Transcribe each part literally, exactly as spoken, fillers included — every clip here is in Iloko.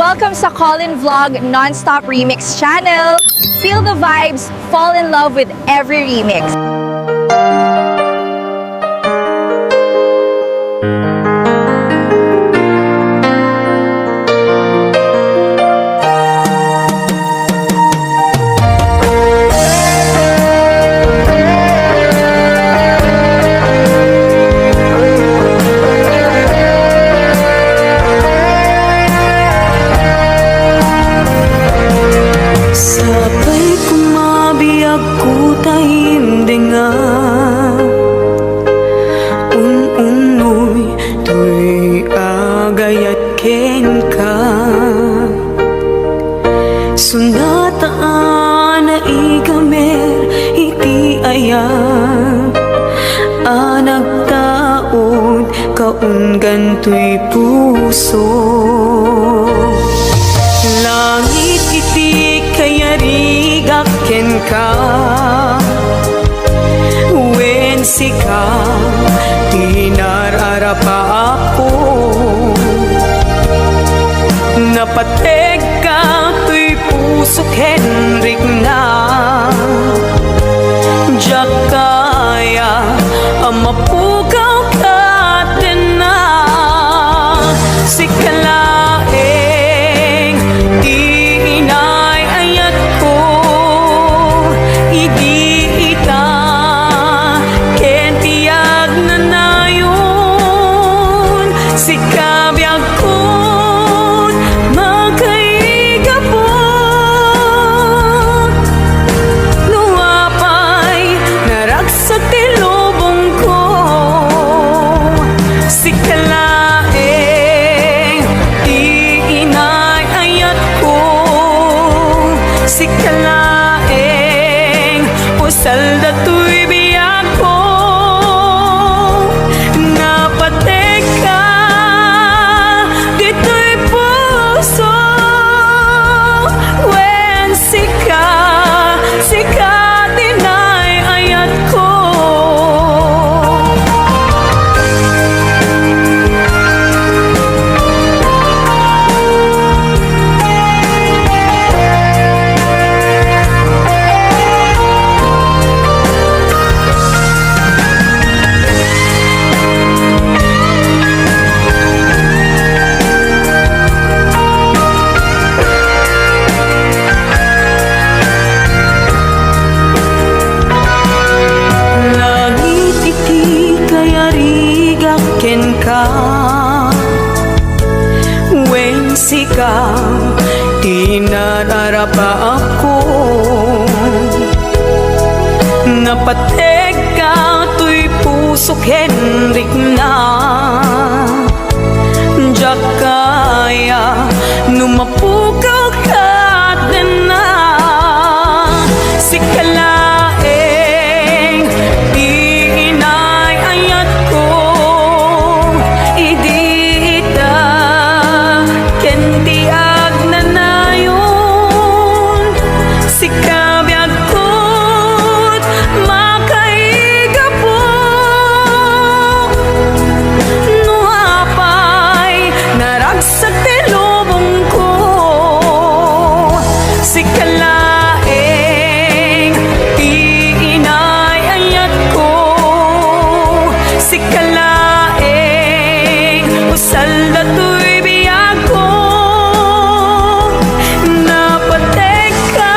Welcome sa Colin Vlog Non-Stop Remix Channel. Feel the vibes, fall in love with every remix. Sapay kumabiag ko ta imdenga, un-unoy toy agayat kenka. Sunata a naigamer iti ayat a nagtaud kaunggan toy puso. Langit iti kayarigak kenka, wen sika ti nararapaapko. Napategka toy pusok ken rikna. Diak kaya a mapukaw kadena. Sika laeng ti inay-ayatko, idi ita ken ti agnanayon. Sika biagkon makaigapu. No apay naragsak ti lubongko, sika laeng ti inay-ayatko. Sika laeng usal datoy biagko. Napategka ditoy puso, wen sika, sika ti inay-ayatko. Langit iti kayarigak kenka, wen sika ti nararapaapko. Napategka toy puso ken rikna. Diak kaya no mapukaw kadena. Sika laeng ti inay-ayatko, idi ita ken ti agnanayon. Sika biagkon makaigapu. No apay naragsak ti lubongko, sika laeng ti inay-ayatko. Sika laeng usal datoy biagko. Napategka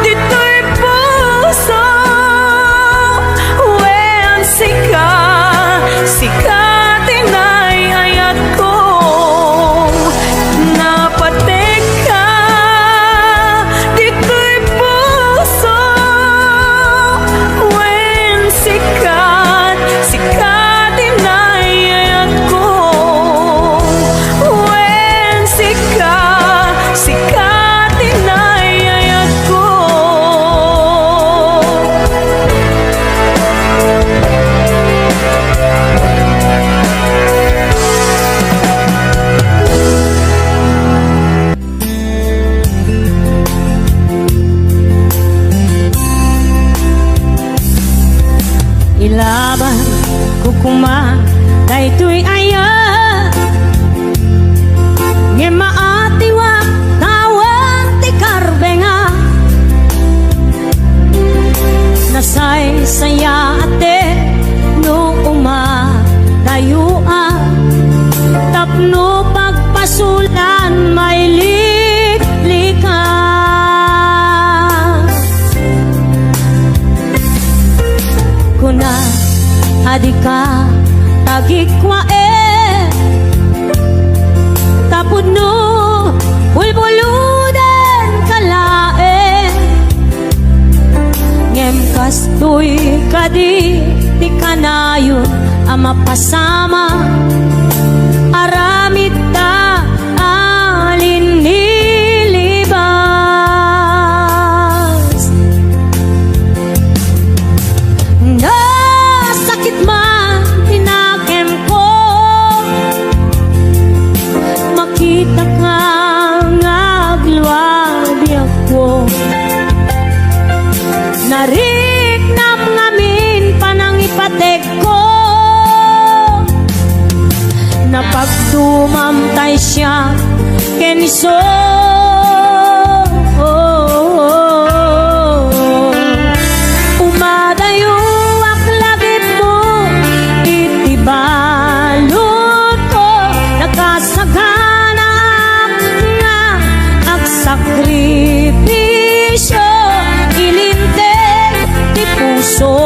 ditoy puso, wen sika, sika ti inay-ayatko. Napategka ditoy puso, wen sika, sika ti inay-ayatko. Wen sika, sika ti inay-ayatko. Ilaban ko koma daytoy ayat, ngem no pagpasolan, mailiklika. Kuna a dika tagikkuaen, tapno bulbulodenka laeng. Ngem kastoy kadi ti kanayon a mapasamak, aramidta a linnilibas. Nasakit man ti nakemko, makitaka nga agluabiakko. Nariknam ngamin panangipategko. Napagdumam tay siak ken isu. Umadayoak lagipmo iti baludko, nakasaganaak nga agsakripisio, ilinteg ti puso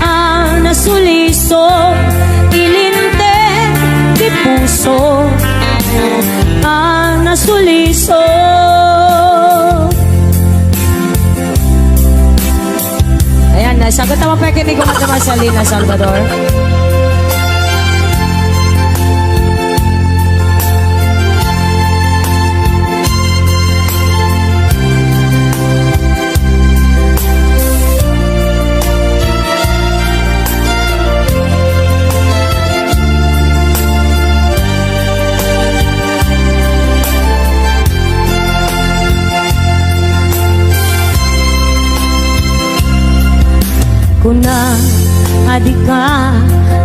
a nasuliso, ilinteg ti puso a nasuliso. Ayan, nasagot naman pa kini Kumadre Marcelina Salvador. Kuna a dika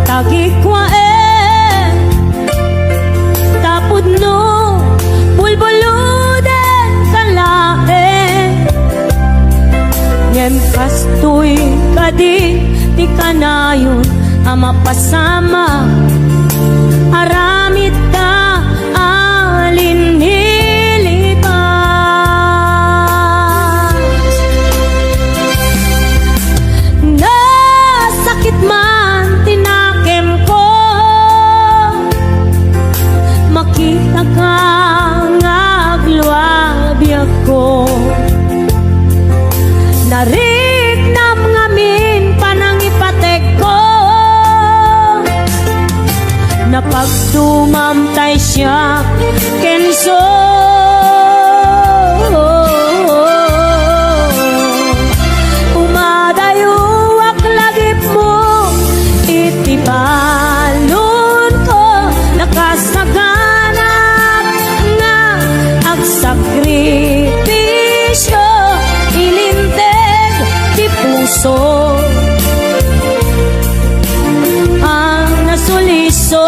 tagikkuaen, tapno bulbulodenka laeng. Ngem kastoy kadi ti kanayon a mapasamak, aramidta a linnilibas. Nasakit man ti nakemko, makitaka nga agluabiakko. Nariknam ngamin panangipategko. Napagdumam tay siak kenso. Umadayoak lagipmo iti baludko, nakasaganaak nga agsakripisio, ilinteg ti puso a nasuliso,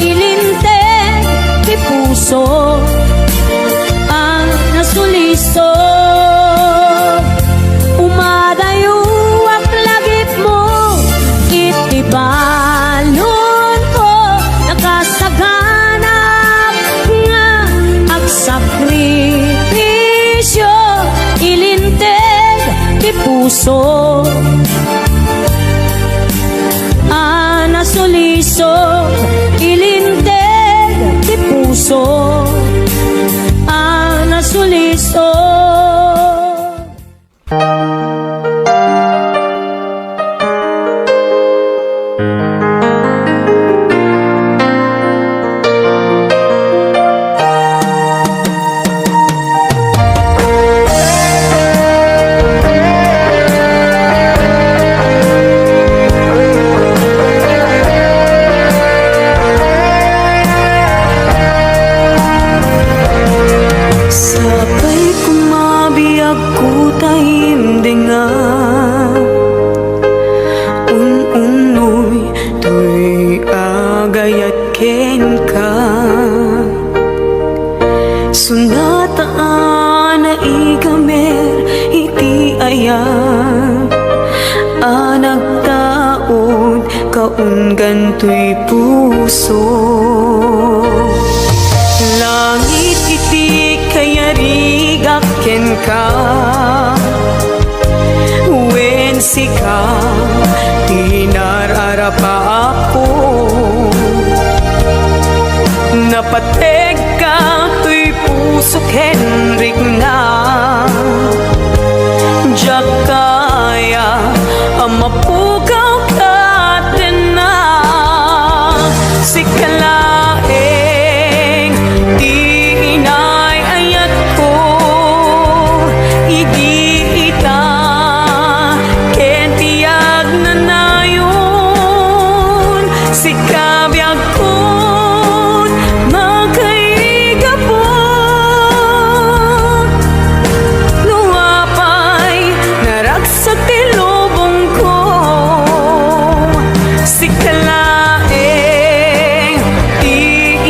ilinteg ti puso a nasuliso. Umadayoak lagipmo iti baludko, nakasaganaak nga agsakripisio, ilinteg ti puso a nasuliso, ilinteg ti puso a nasuliso. Sapay kumabiag Kuta imdenga, un-unnoy toy agayat kenka. Sunata a naigamer iti ayat a nagtaud kaunggan Toy puso, langit iti kayarigak kenka. Wen sika ti nar-arap a Apo. Napategka toy puso ken rikna. Diak kaya a mapukaw kadena. Sika laeng ti inay-ayatko idi ita ken ti agnanayon. Sika biagkon makaigapu. No apay naragsak ti lubongko, sika laeng ti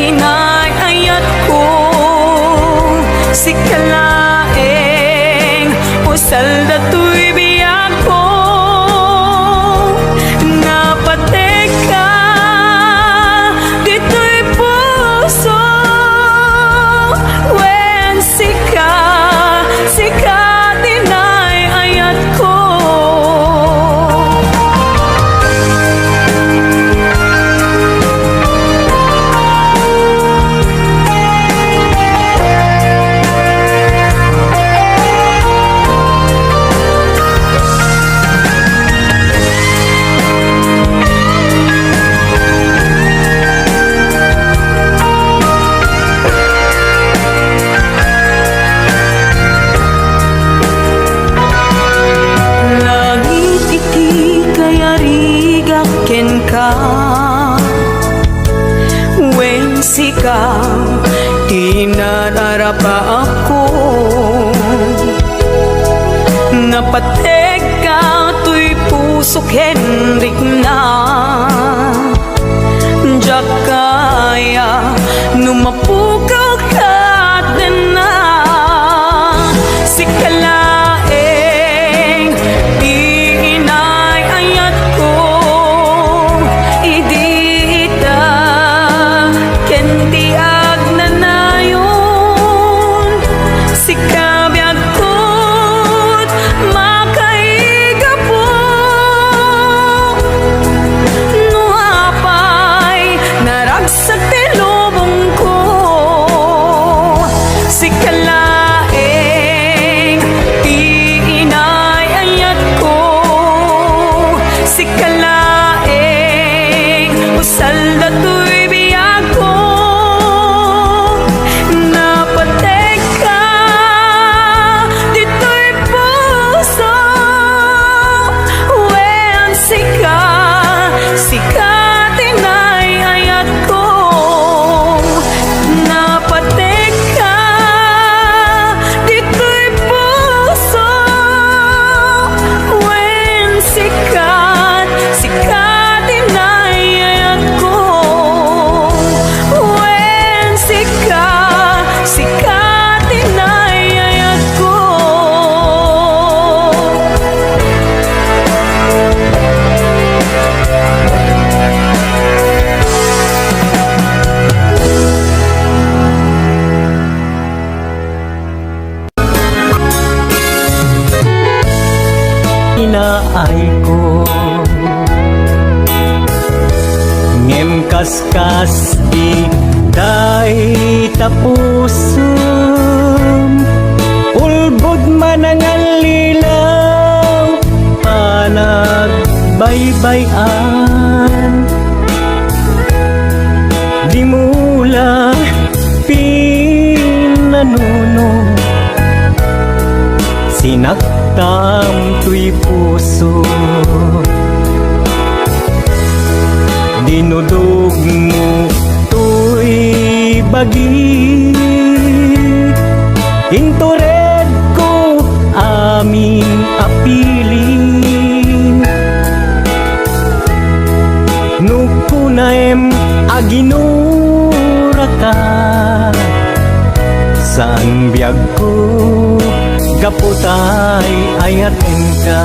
inay-ayatko. Sika laeng usal datoy biagko. Napategka ditoy puso. Wen sika, sika ti inay-ayatko. Langit iti kayarigak kenka. Wen sika ti nar-arap a Apo. Napategka toy puso ken rikna. Diak kaya no mapukaw kadena. Sika laeng ti inay-ayatko idi ita ken ti agnanayon. Sika biagkon makaigapu. No apay naragsak ti lubongko, sika laeng ti inay-ayatko. Sika laeng usal datoy biagko. Napategka ditoy puso. Wen sika, sika ti inay-ayatko. Napategka ditoy puso. Wen sika, sika ti inay-ayatko. Wen sika, sika ti inay-ayatko. Inaayko, ngem kaskas di dayta pusom, ulbod man a ngallilaw, panagbaybay-an. Dimo la pinanuno, sinaktam toy puso. Dinudugmo toy bagik, inturedko amin a pilik. No kunaem a ginuraka, saan biagko gapu ta ay-ayatenka.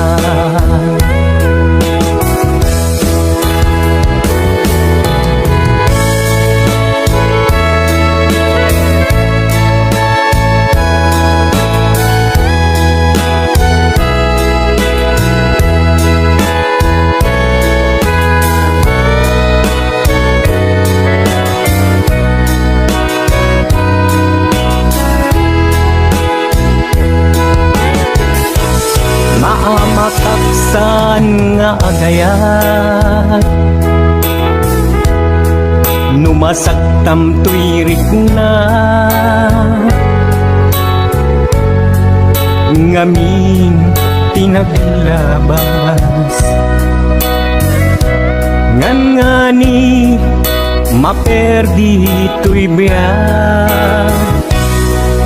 No masaktam toy rikna, ngamin ti naglabas. Ngangani maperdi toy biag.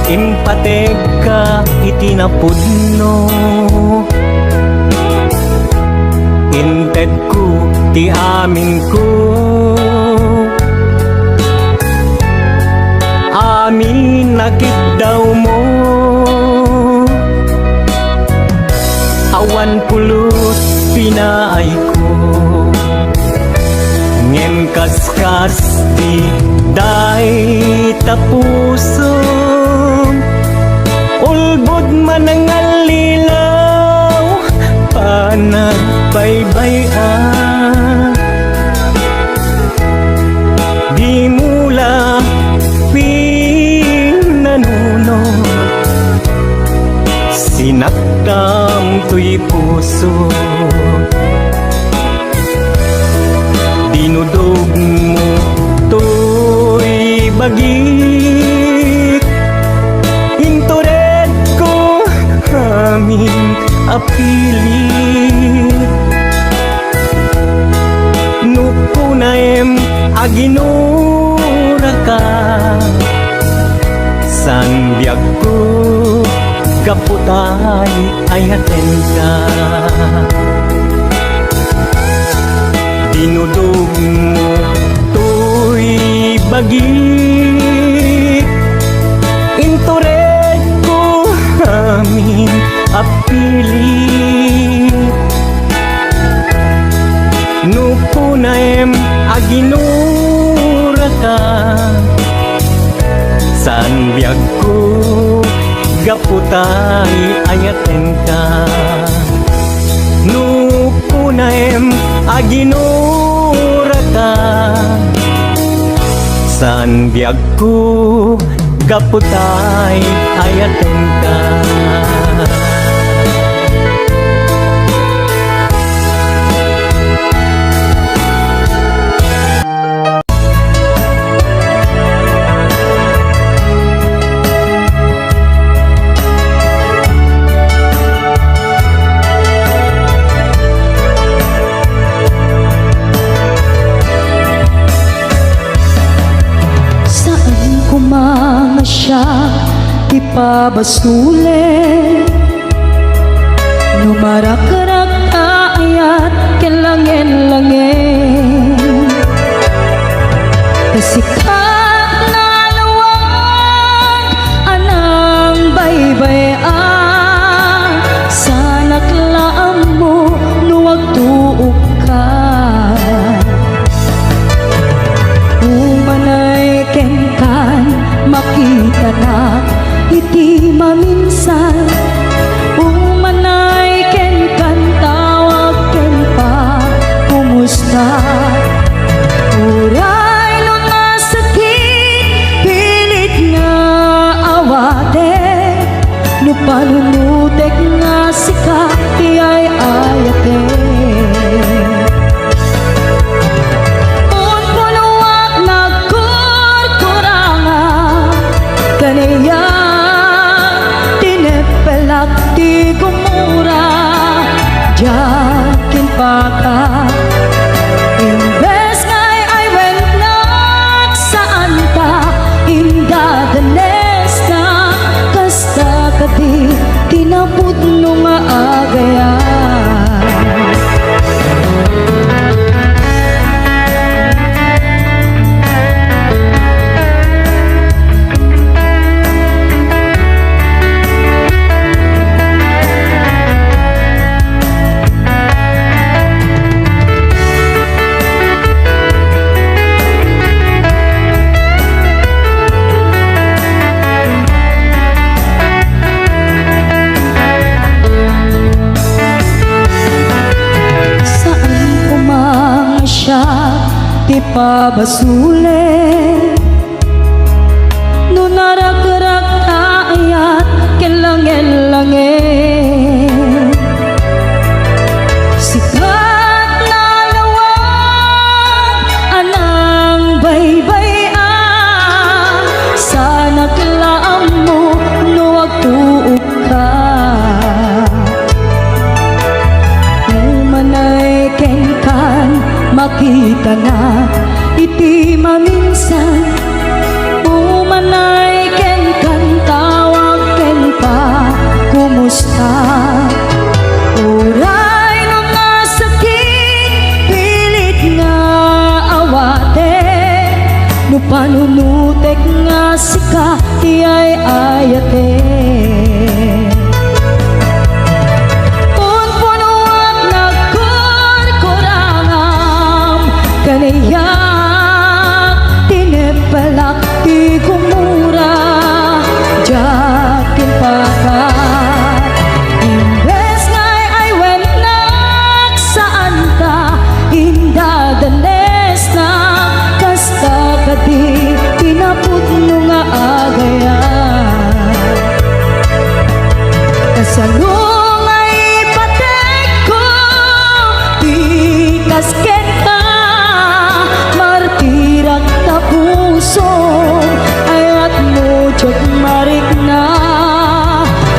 Impategka iti napudno. Intedko ti aminko. Amin a kiddawmo. Awan pulos pinaayko. Ngem kaskas ti dayta pusom, ulbod manangallilaw, panagbaybay-an. Dimo la pinanunot, sinaktam toy puso. Dinudogmo toy bagik, inturedko amin a pilit. No kunaem a ginuraka, saan biagko gapu tay ayatenka. Dinudogmo toy bagik, inturedko amin a pilit. No kunaem a ginuraka, saan biagko gapu tay ayatenka. No kunaem a ginuraka, saan biagko gapu tay ayatenka. Saan koma nga siak ti pabasolen. No marakrak ta ayat ken langen-langen, ta sika nalawag a nangbaybay-an, saanak la ammo no agtuokka. Umanay kenkan, makitanak iti maminsan. Umanay kenkan, tawag ken pa, kumusta? Uray no nasakit, pilit nga awatek. No panunotek nga sika ti ay-ayatek. Punpunoak nagkurkuranga, kaniak tineppelak ti gumura, diak impaka. Imbes nga ay-aywengnak, saanta indadanesnak, kasta kadi ti napudno nga agayam. Saan koma nga siak ti pabasolen. No narakrak ta ayat ken langen-langen, sika nalawag a nang Bay-a, saanak la ammo no agtuokka. Umanay kenkan, makitanak iti maminsan. Umanay kenkan, tawag ken pa, kumusta? Uray no nga sakit, pilit nga awaten, no panunutek nga sika ti ay-ayaten. Punpunoak nagkurkurangam, kaniak tinepelak ti gumura, diak kin pakat. Imbes nga ay-aywennak, saanta indadanesna, kasta kadi ti napudno nga agayat. Kasano nga ipatekko ti kas kenka, martirak ta pusom, ayatmo diak marikna,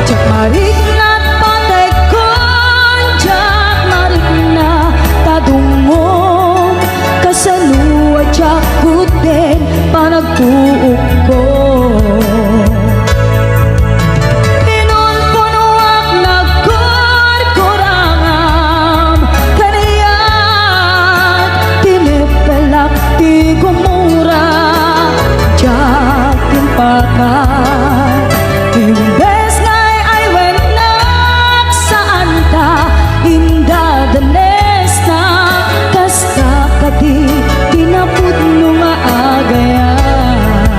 diak marikna ta patekkon, diak marikna ta dungngom, kasano a diak kudden panagtuokko. Pinunpunoak nagkurkurangam, kaniak tinepelak ti gumura, diak kin pakat. Imbes nga ay-aywennak, saanta indadanesna, kasta kadi ti napudno nga agayat.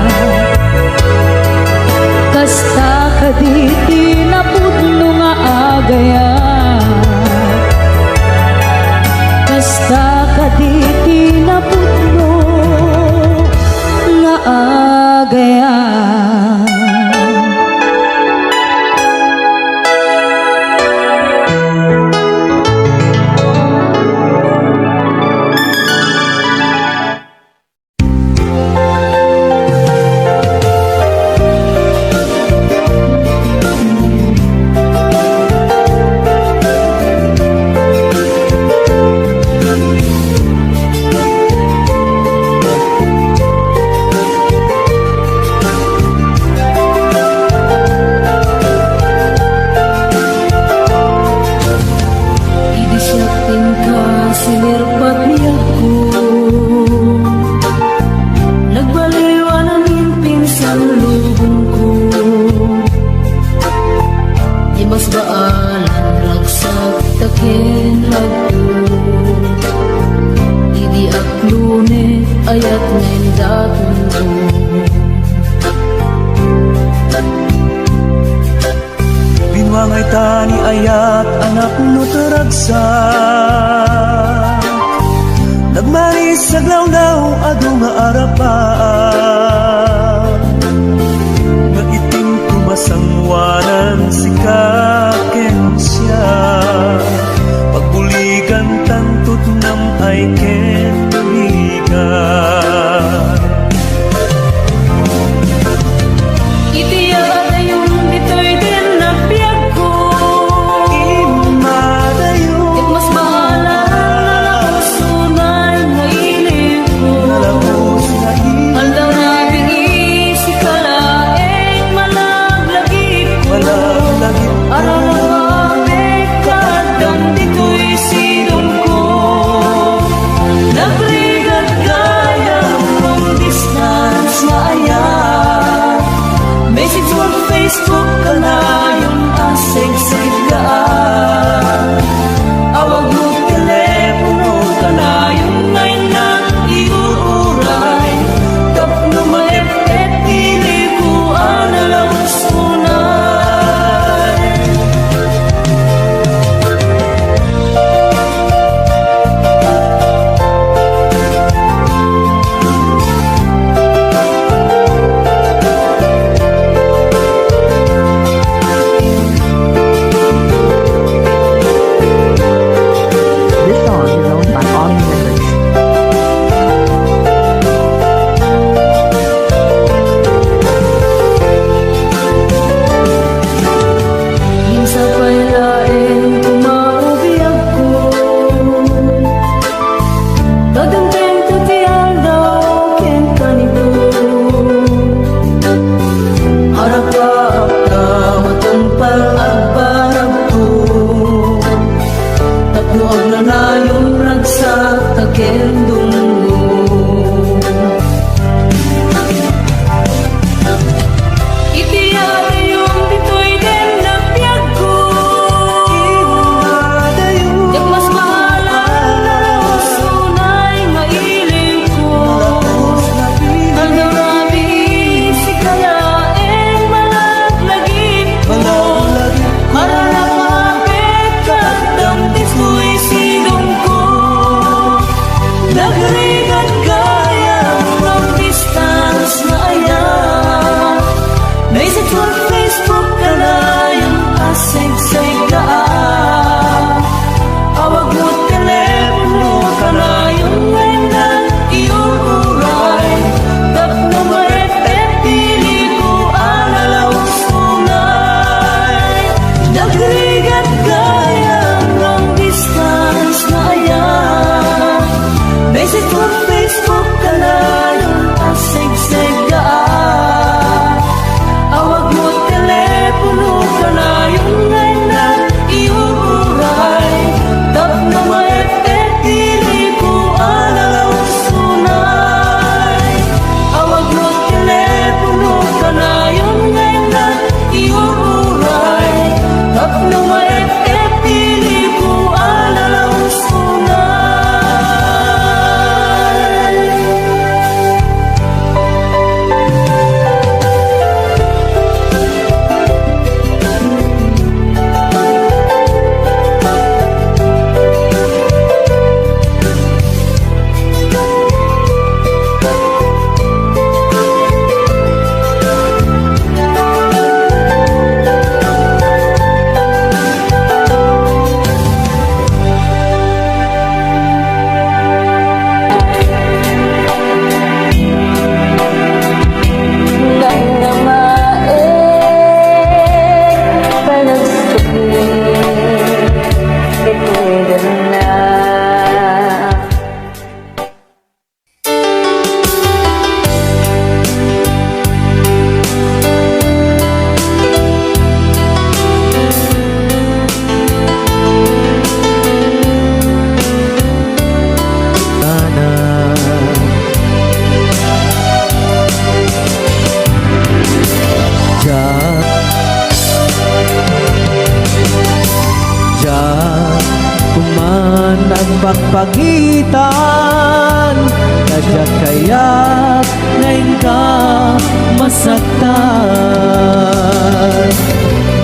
saktan.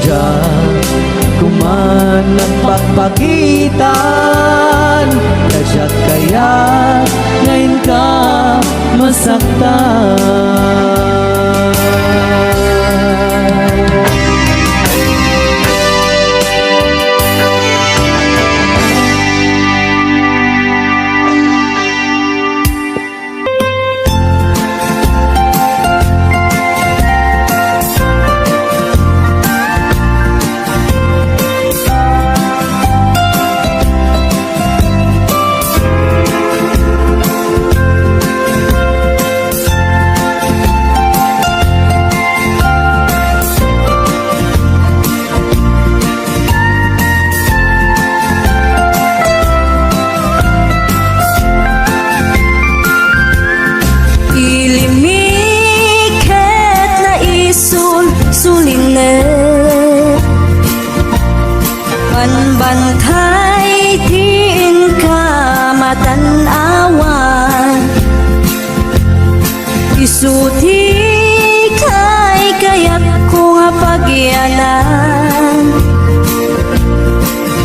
Diak koma nagpakpakitan, ta diak kayat nga inka masaktan. Ilimmi ket naisul sulinek. Banbantay ti inka matan-awan. Isu ti kaykayatko nga pagyanan.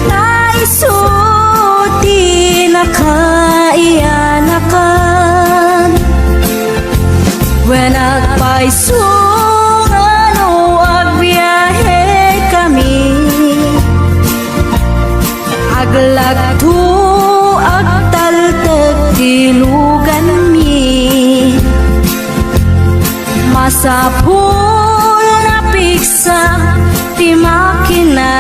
Ta isu ti nakaiyanakan. Wen agpayso nga no agbiahekami. Aglagto, agtaltek ti luganmi. Masapul nga pigsa ti makina.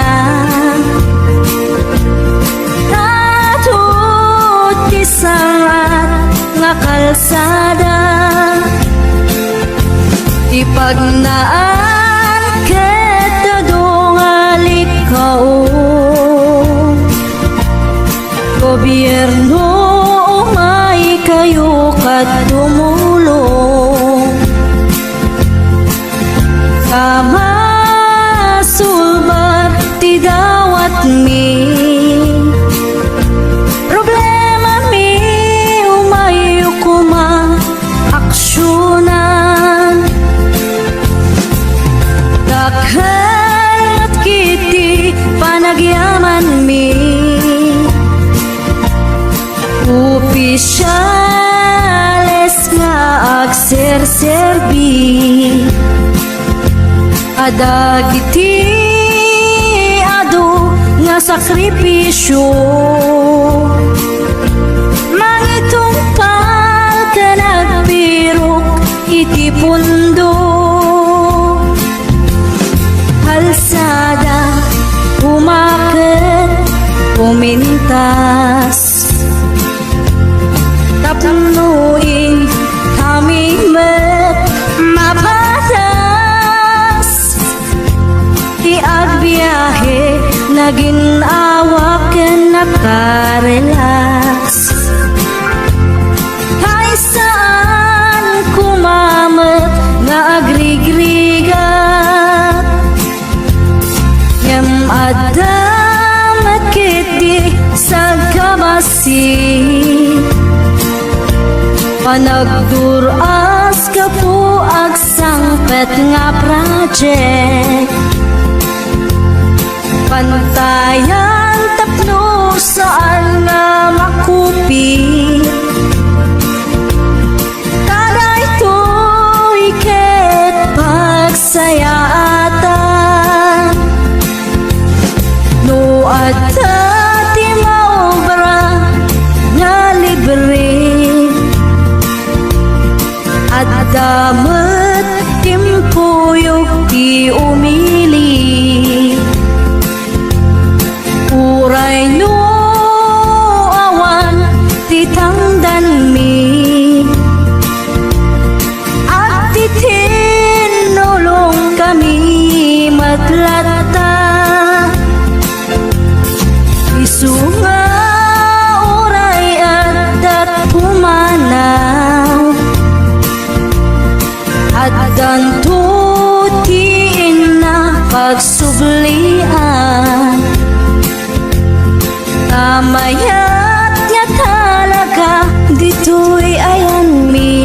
Adu ti sangat nga kalsada. Ti pagnaan ket adu nga likao. Gobierno, umaykayo ket tumulong. Ta masulbar ti dawatmi. Problemami, umayyo koma aksionan. Dakkel met ketdi panagyamanmi. Opisiales nga agserserbi. Adagiti adu nga sakripisio, mangitungpal ken agbirok iti pundo. Kalsada, umaket, umintas. Tapno inkami met mapadas. Ti agbiahe, nagin-awa ken nakarelax. Hay saan koma met nga agrigrigat. Ngem adda met ketdi sagkabasi. Panagdur-as gapu agsangpet nga project. Pantayan tapno saan nga makupi. Ta daytoy ket pagsayaatan. No adda ti maobra nga libre, adda met timpuyog ti umili. Uray no awan ti tangdanmi, agtitinnulongkami met latta. Isu nga uray adda pumanaw, addanto ti inna pagsublian. Ta mayat nga talaga ditoy ayanmi.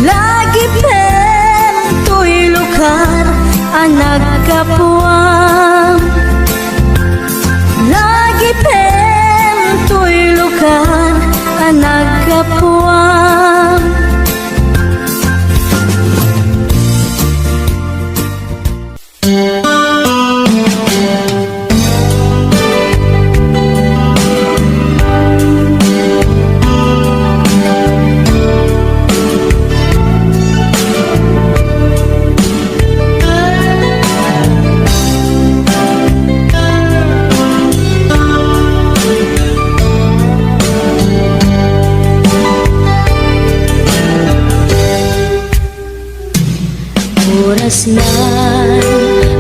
Lagipem toy lugar a naggapuam. Lagipem toy lugar a naggapuam. Oras na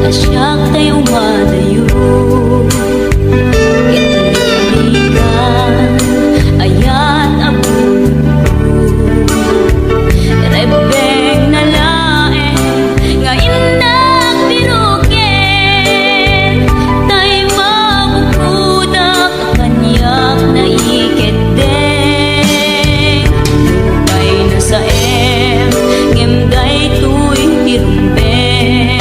a siak tay umadayo. Ket di ka ayat a bukodko. Rebbengna laeng nga innak biroken, tay mabukodak kaniak naikeddeng. Nupay nasaem, ngem daytoy ti rumbeng.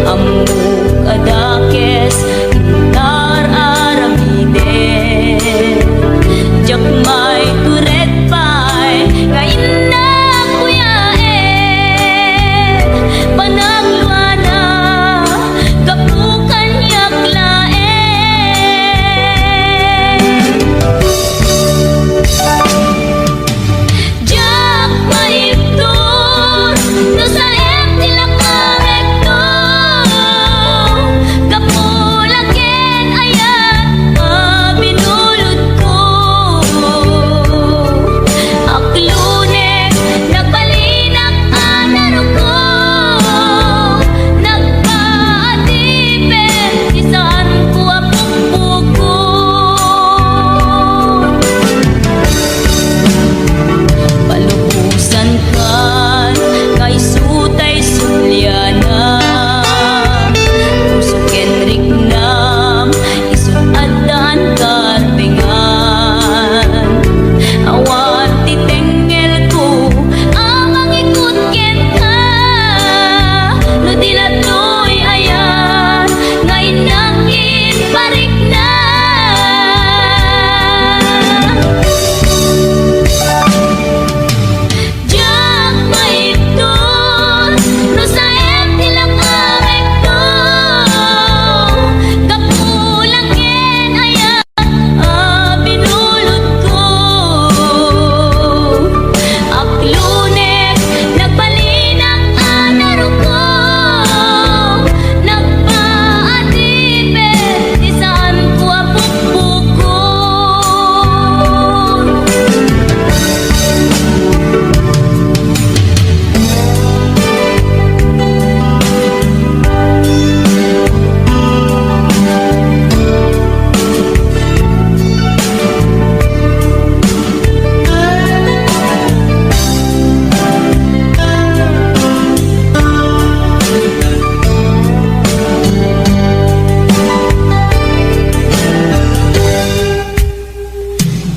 Ammok a dakes, intar aramiden. Diak maitured pay nga innak kuyaen. Panagluana, gapu kaniak laeng. Diak maibtur no saem ti lakamekto, gapu la ken ayat a binulodko. Aklunek, nagbalinak a naruko, nagpaadipen ti saanko a pukpukon. Palubosankan nga isu tay suliana, puso ken riknam, isu addaan karbengan. Awan ti tengngelko a mangikut kenka, no di la toy ayat nga innak imparikna. Diak maibtur no saem ti lakamekto, gapu la ken ayat a binulodko. Aklunek, nagbalinak a naruko, nagpaadipen ti saanko a pukpukon.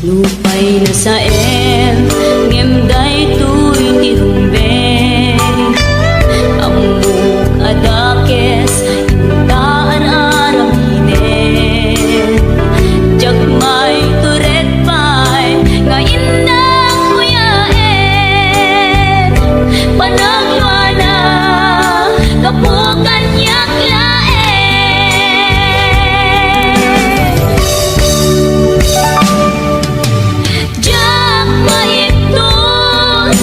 Nupay nasaem, ngem daytoy ti rumbeng. Ammok a dakes, inta ar-aramiden. Diak maitured pay nga innak kuyaen. Panagluana, gapu kaniak laeng. Diak maibtur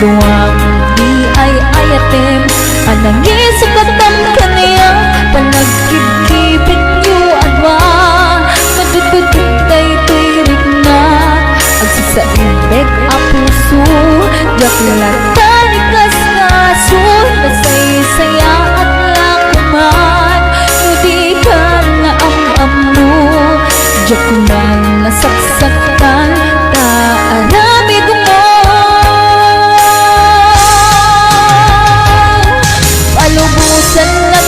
Duam di ay-ayatem a nangisagatan kaniak, panagkibkibenyo a dua, madudutut daytoy rikna, agsasaimbek a puso, diak latta ni kasngaso, nasaysayaat la koman, no dikan naam-ammo, diak man nasaksaktan, ta aramidmo. Palubosan nga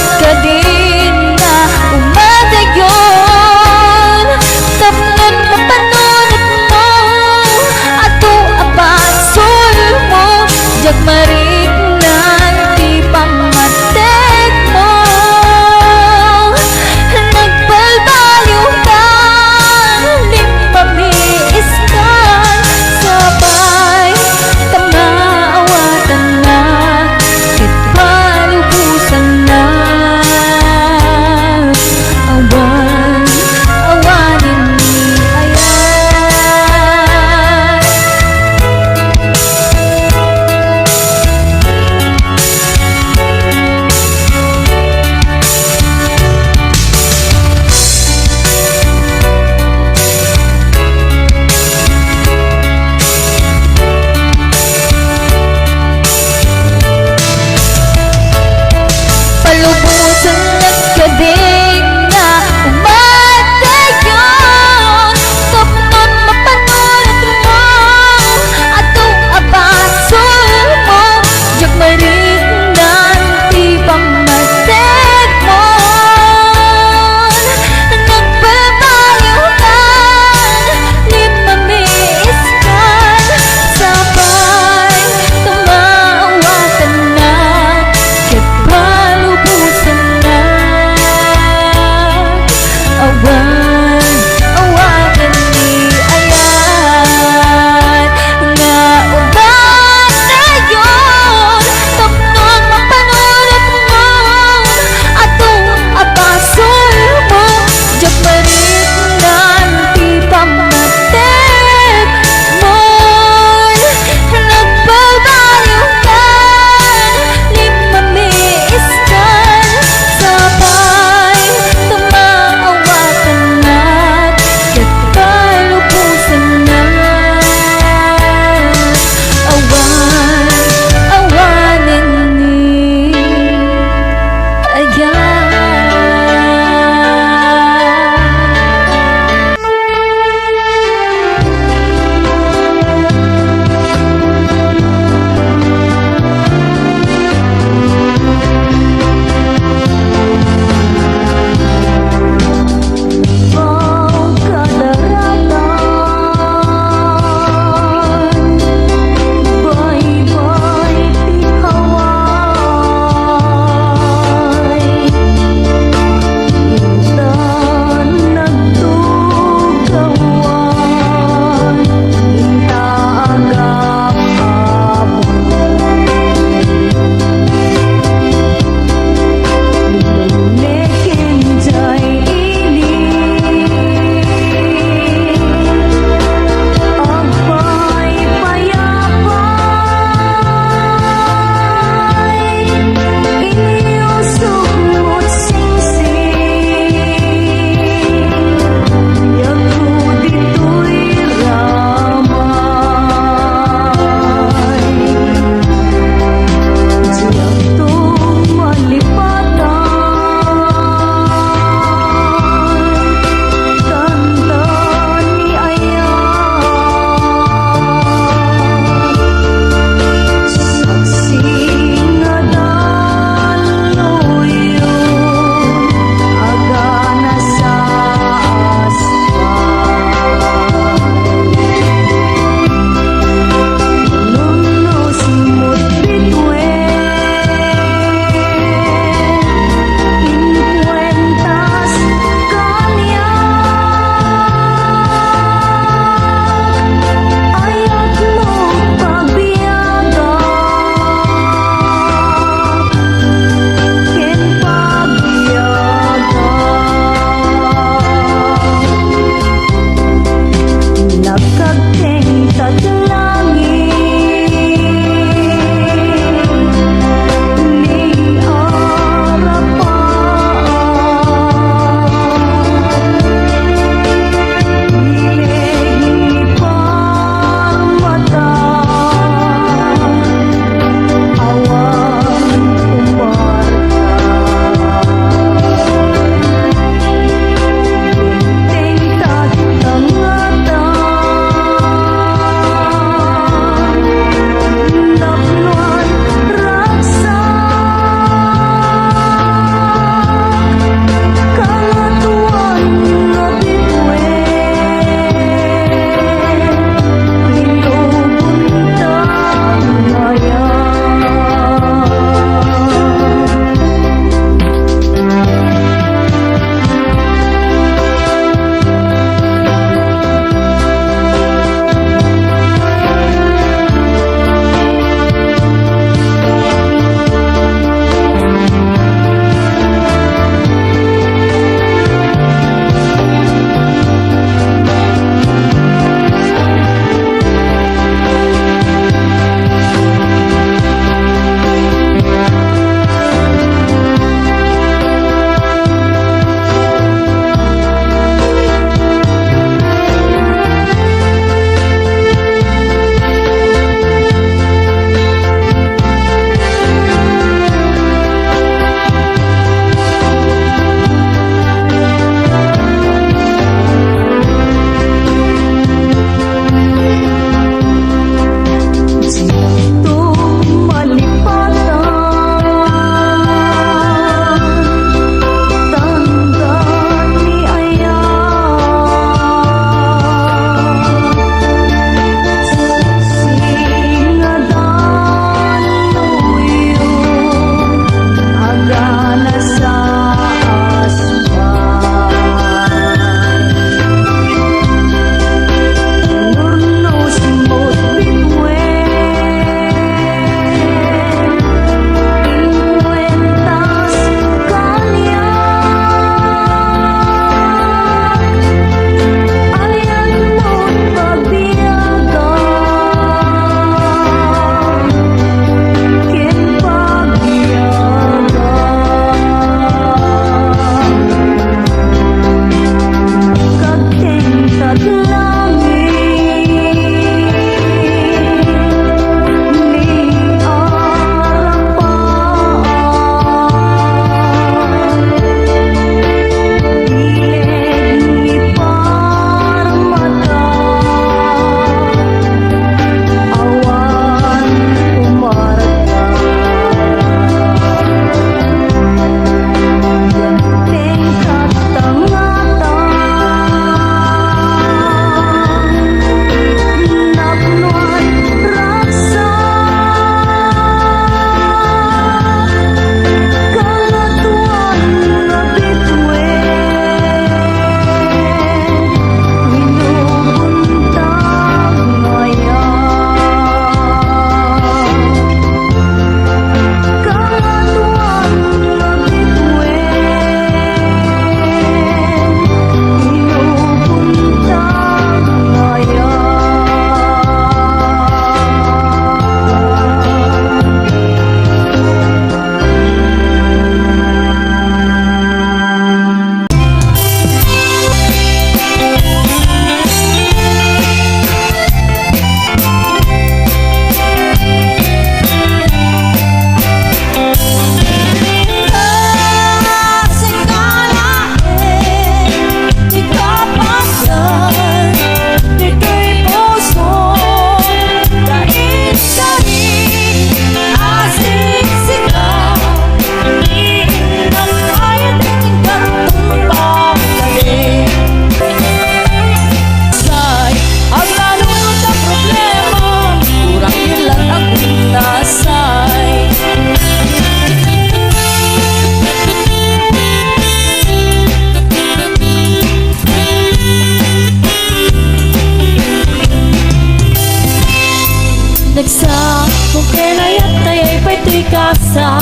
Sa, kung kenayat, tayay pay toy kasa.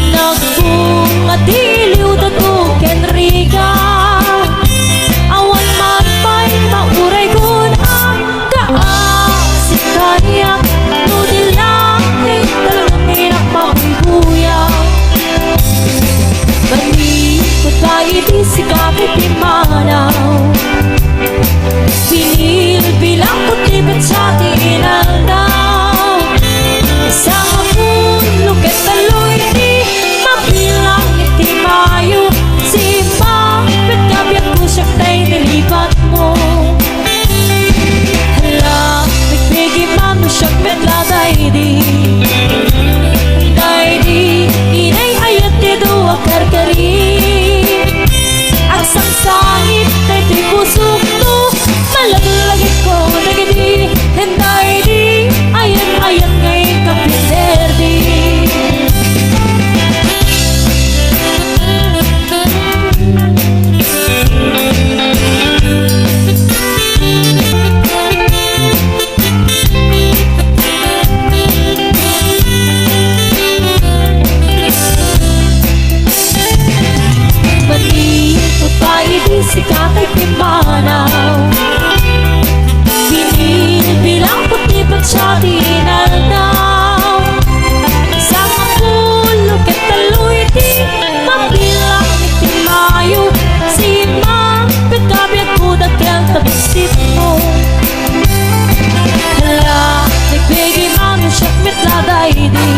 Nagbunga ti iliw, dato ken riga. Awan man pay mauray kun a kaasi kaniak, no di lang ti talon nga mabuybuyaw. Manikot pay iti sika ti pimmanaw. Binilbilangko ti petsa ti inaldaw. Sangapulo ket tallo iti mabilang iti Mayo. Simmaket nga biagko, siak tay nilipatmo. Hala, bigbigim man no siak met la daydi. Daydi, inay-ayat ti dua karkari. Agsangsangit daytoy pusokto, malaglagipko dagidi. Daydi, ayat-ayat nga inka pinerdi. Manikot pay iti sika ti pimmanaw. Binilbilangko ti petsa ti inaldaw. Sangapulo ket tallo iti mabilang iti Mayo. Simmaket nga biagko, dakkel ta buksitmo. Hala, nagbigay man siak met la daydi.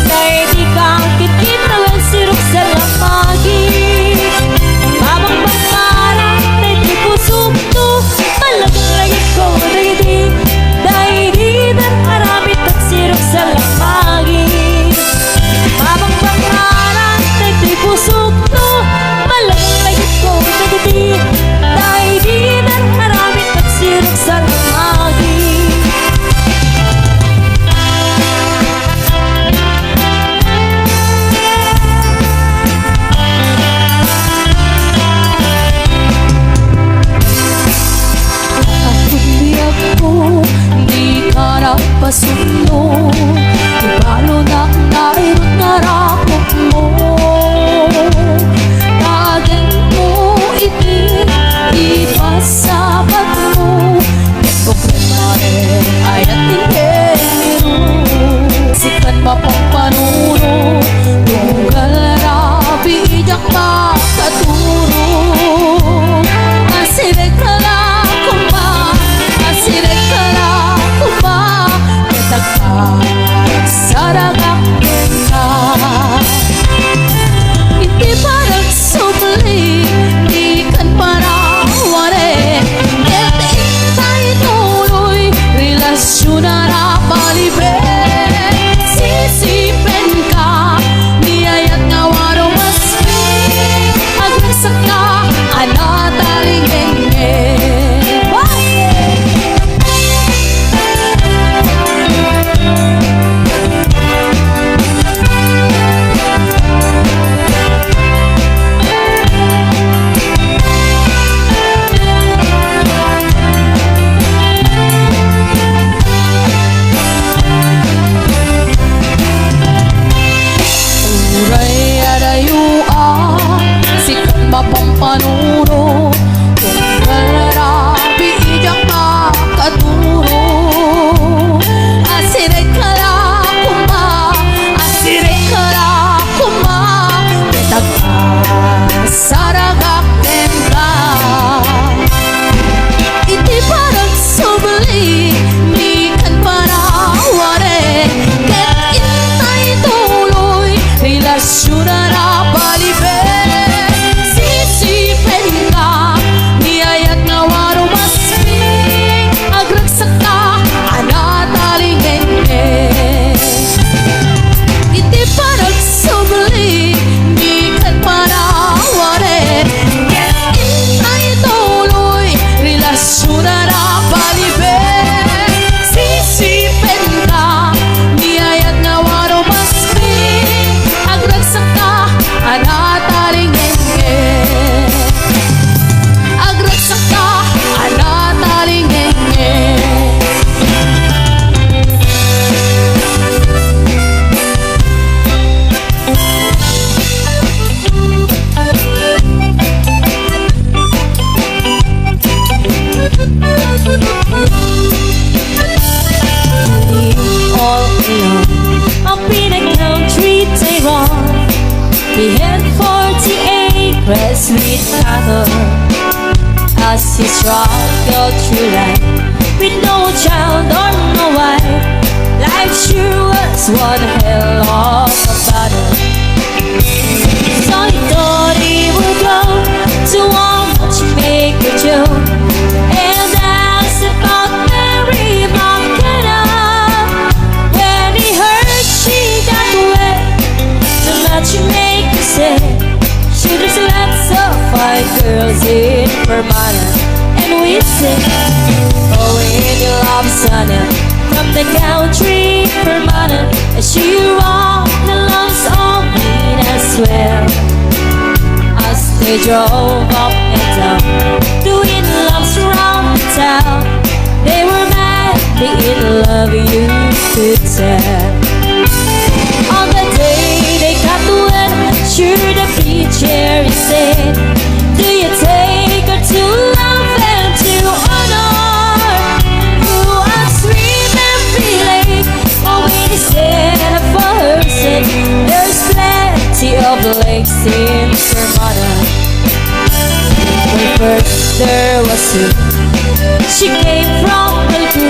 Daydi ka ket kita wen siruksa la magi. Pabangbangara daydi pusokto, malaglagipko daydi. Daydi dar-aramid ket siruksa la magi. Pabangbangara daydi pusokto, malaglagipko dagiti. Daydi dar-aramid ket siruksa la magi. Akundiak ko, dika napasumno, ibalunak nairut nga rakopmo. Tagenmo iti ipasabatmo, ket problema, ayat ti engero. Sikan mapampanunot, tunggal rabii diak makaturo. Asirek la koma, asirek la koma, ket agpagsaragak kenka. Iti panagsubli, dikan panawanen, ket intay tuloy, relasion a napalibre. Sisipenka, ni ayat nga warumasmi, agreksakka a natalingengen. He had forty acres with cattle as he struggled through life with no child or no wife. Life sure was one hell of a battle. So he thought he would go to a matchmaker Joe and ask about Mary Magdalene. When he heard she got wed, the matchmaker said, "Sure, there's lots of fine girls in Fermanagh." And we sing, "Oh, in love, Sana, from the country, Fermanagh." As she rocked the loves of me as well. As they drove up and down, doing laps around the town, they were madly in love, you could tell. On the day they got wed, sure, the preacher, he said, "Do you take her to love and to honor?" Who asked women be late? Oh, we said for her sake, there's plenty of lakes in Fermanagh. When first there was two, she came from Malbu.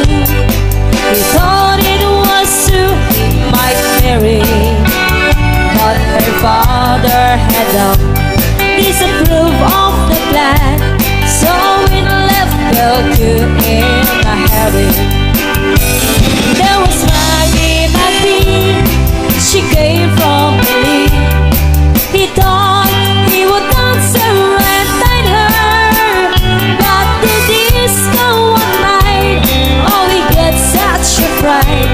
He thought it was who he might marry, but her father had long disapproved of the plan, so it left Belcoo in a hurry. There was Maggie McBee, she came from Belize. He thought he would dance her and dine her, but the disco one night, oh, he gets such a fright.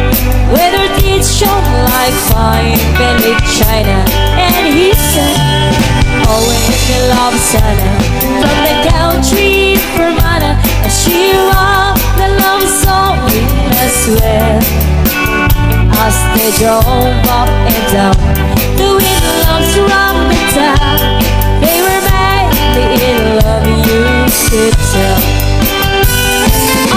Whether it shone like fine painted china, and he said, "Oh, in love, Sana, from the country, Fermanagh." As she rocked the love song as well, as they drove up and down, doing laps around the town, they were madly in love, you could tell.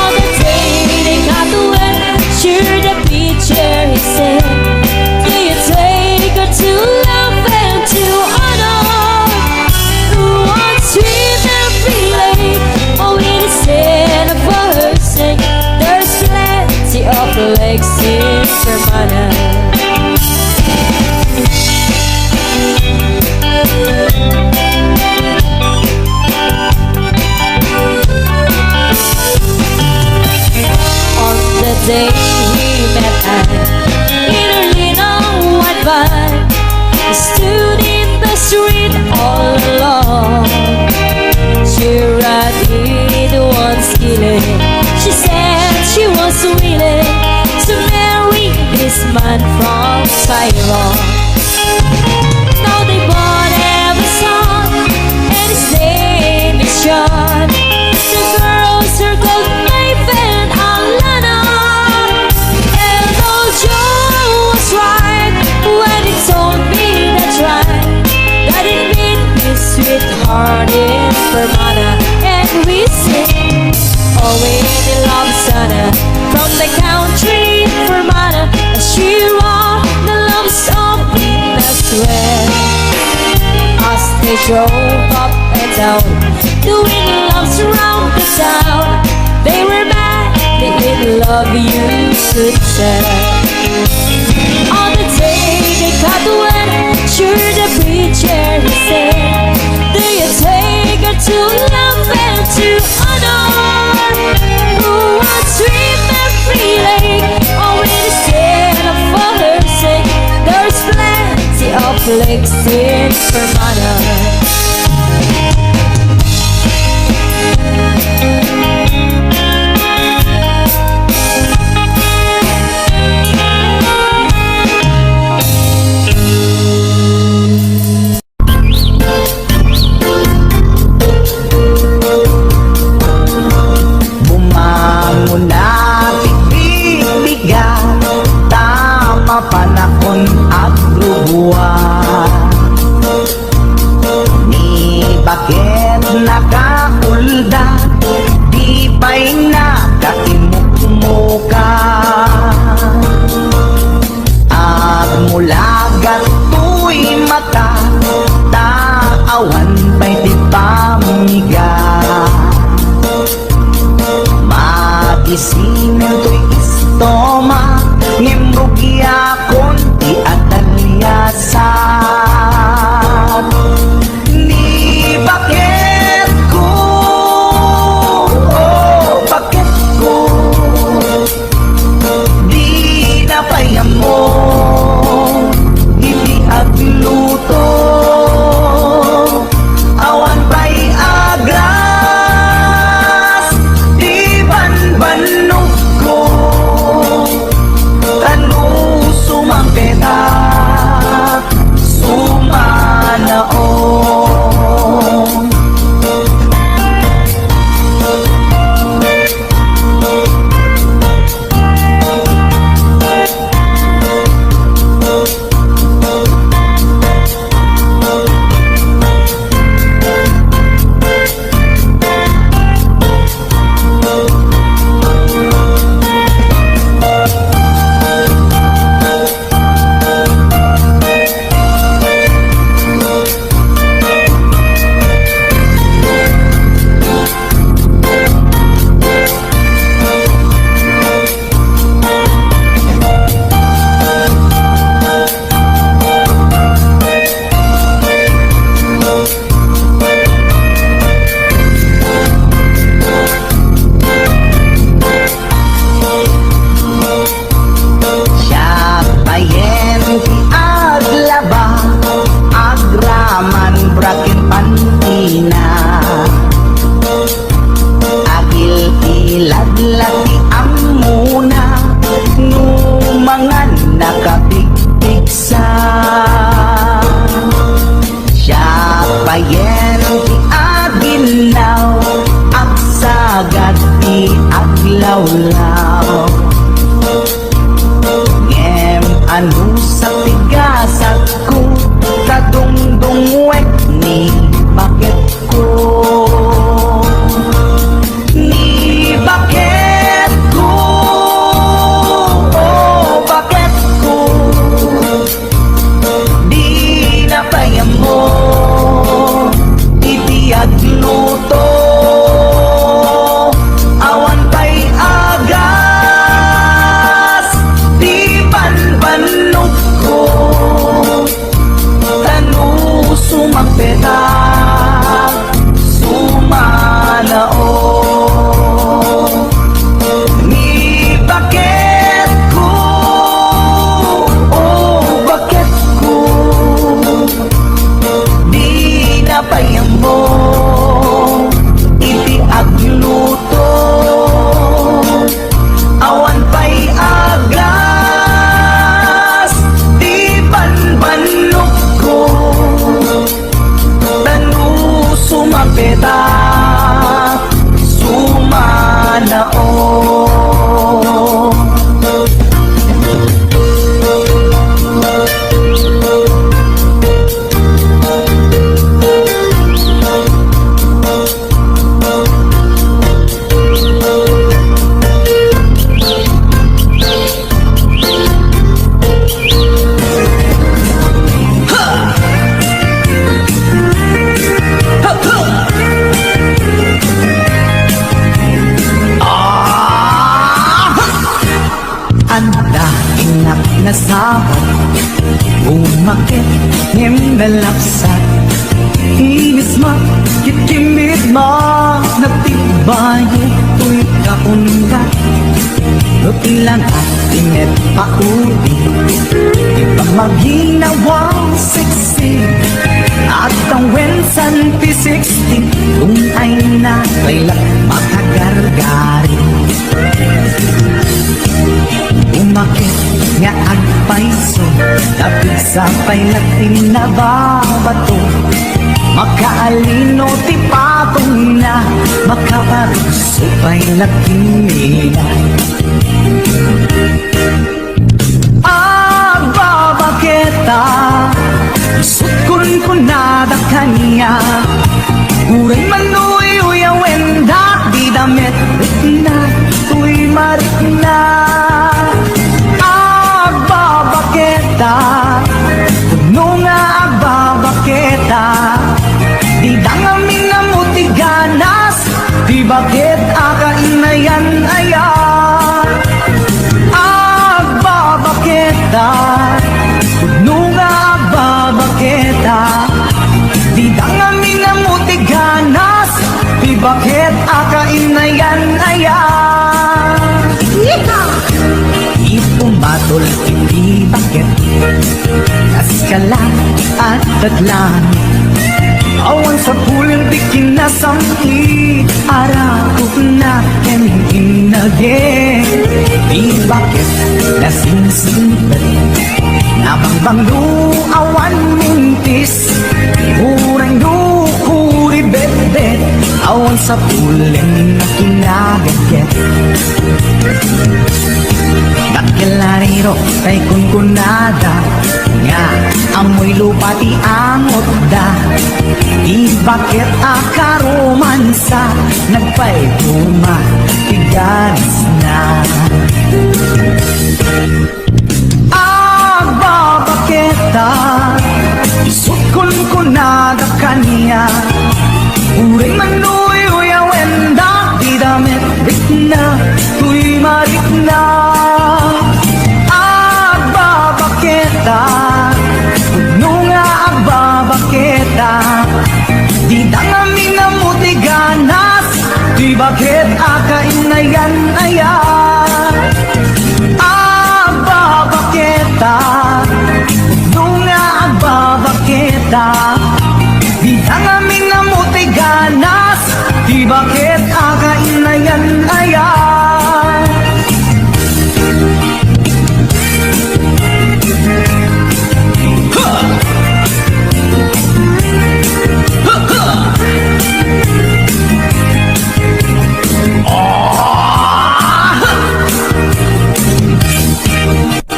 On the day they got wed, sure, the preacher, he said, "Do you take her to love and to honor?" Who wants sweet and free lake? Oh, it is said for her sake, there's plenty of lakes in Fermanagh. On the day he met her in her linen white van, he stood in the street all alone. She read it once killing. She said she was willing to marry this man from Taiwan. Now they both have a son, and his name is John. The girls are called Maeve and Alana. And old Joe was right when he told me that rhyme, that it means sweetheart in Fermanagh. And we sing, "Oh, we love Sana from the country, Fermanagh." As she rocked the love song as well, as they drove up and down, doing laps around the town, they were madly in love, you could tell. On the day they got wed, sure, the preacher, he said, "Do you take her to love and to honor?" Who wants sweet and free lake? Oh, it is said for her sake, there's plenty of lakes in Fermanagh. Toy istoma, ngem rugiakon ti atalliasat. Ni baketko, oh, baketko. Dina pay ammo iti agluto. Awan pay agras ti banbannogko. Ta no sumangpetak, sumanaon. Siak payen ti aglaba, agraman bra ken pantina. Agil-ilad la ti ammona, no mangan nakapigpigsa. Siak payen ti aginnaw, agsagad ti aglawlaw. Ngem anusat ti gasatko, ta dungdungwek ni baketko. Ni baketko, oh, baketko. Dina pay ammo iti agluto. Awan pay agras ti banbannogko. Ta no sumangpetak, sumanaon. Ni baketko, oh, baketko, dina pay ammo iti agluto. Awan pay agras ti banbannogko. Ta no sumangpetak, sumanaon. Adda innak nasabat, umaket ngem nalapsat. Inisma, kitkimmitma, nagtibayo toy kaundat. No ti langak ti met pauli, ti pamaginawa sexy, at tawen santi sexy, kung ay na pay la makagargari. Umaket nga agpayso, napigsa pay la ti nababato. Makaalino ti patongna, makaparuso pay la ti mina. Agbabaketa, isut' kunkunada kaniak. Uray man uyuyawendak, dida met rikna, uy, marikna. Agbabaketa, no nga agbabaketa, dida ngamin ammo ti ganas, ti baket a kainayan-ayan. Ipumatul iti baket, kas kala at datlan. Awan sapulem ti kinasam-it, arakupna ken innaget. Ti baket nasingsingpet, nabangbanglo awan mintis. Uray no kuribetbet, awan sapulem a kinagetget. Dakkel a riro tay kunkunada, nga amoy lupa ti angotda. Ti baket a karomansa, nagpayduma ti ganasna. Agbabaketa, isut' kunkunada kaniak. Uray man uyuyawenda ti damet, rikna toy marikna. Agbabaketa, pudno nga agbabaketa. Dida ngamin ammo ti ganas, ti baket a kainayan-ayan. Agbabaketa, pudno nga agbabaketa. Dida ngamin ammo ti ganas, ti baket a kainayan-ayan.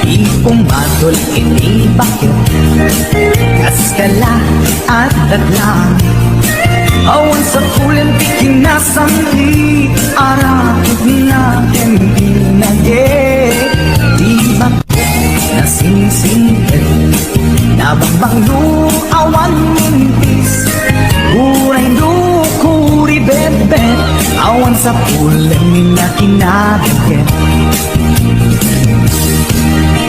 Ipumatul iti baket, kas kala at datlan. Awan sapulem ti kinasam-it, arakupna ken innaget. Di ba nasingsingpet, nabangbanglo awan mintis. Uray no kuribetbet, awan sapulem a kinagetget.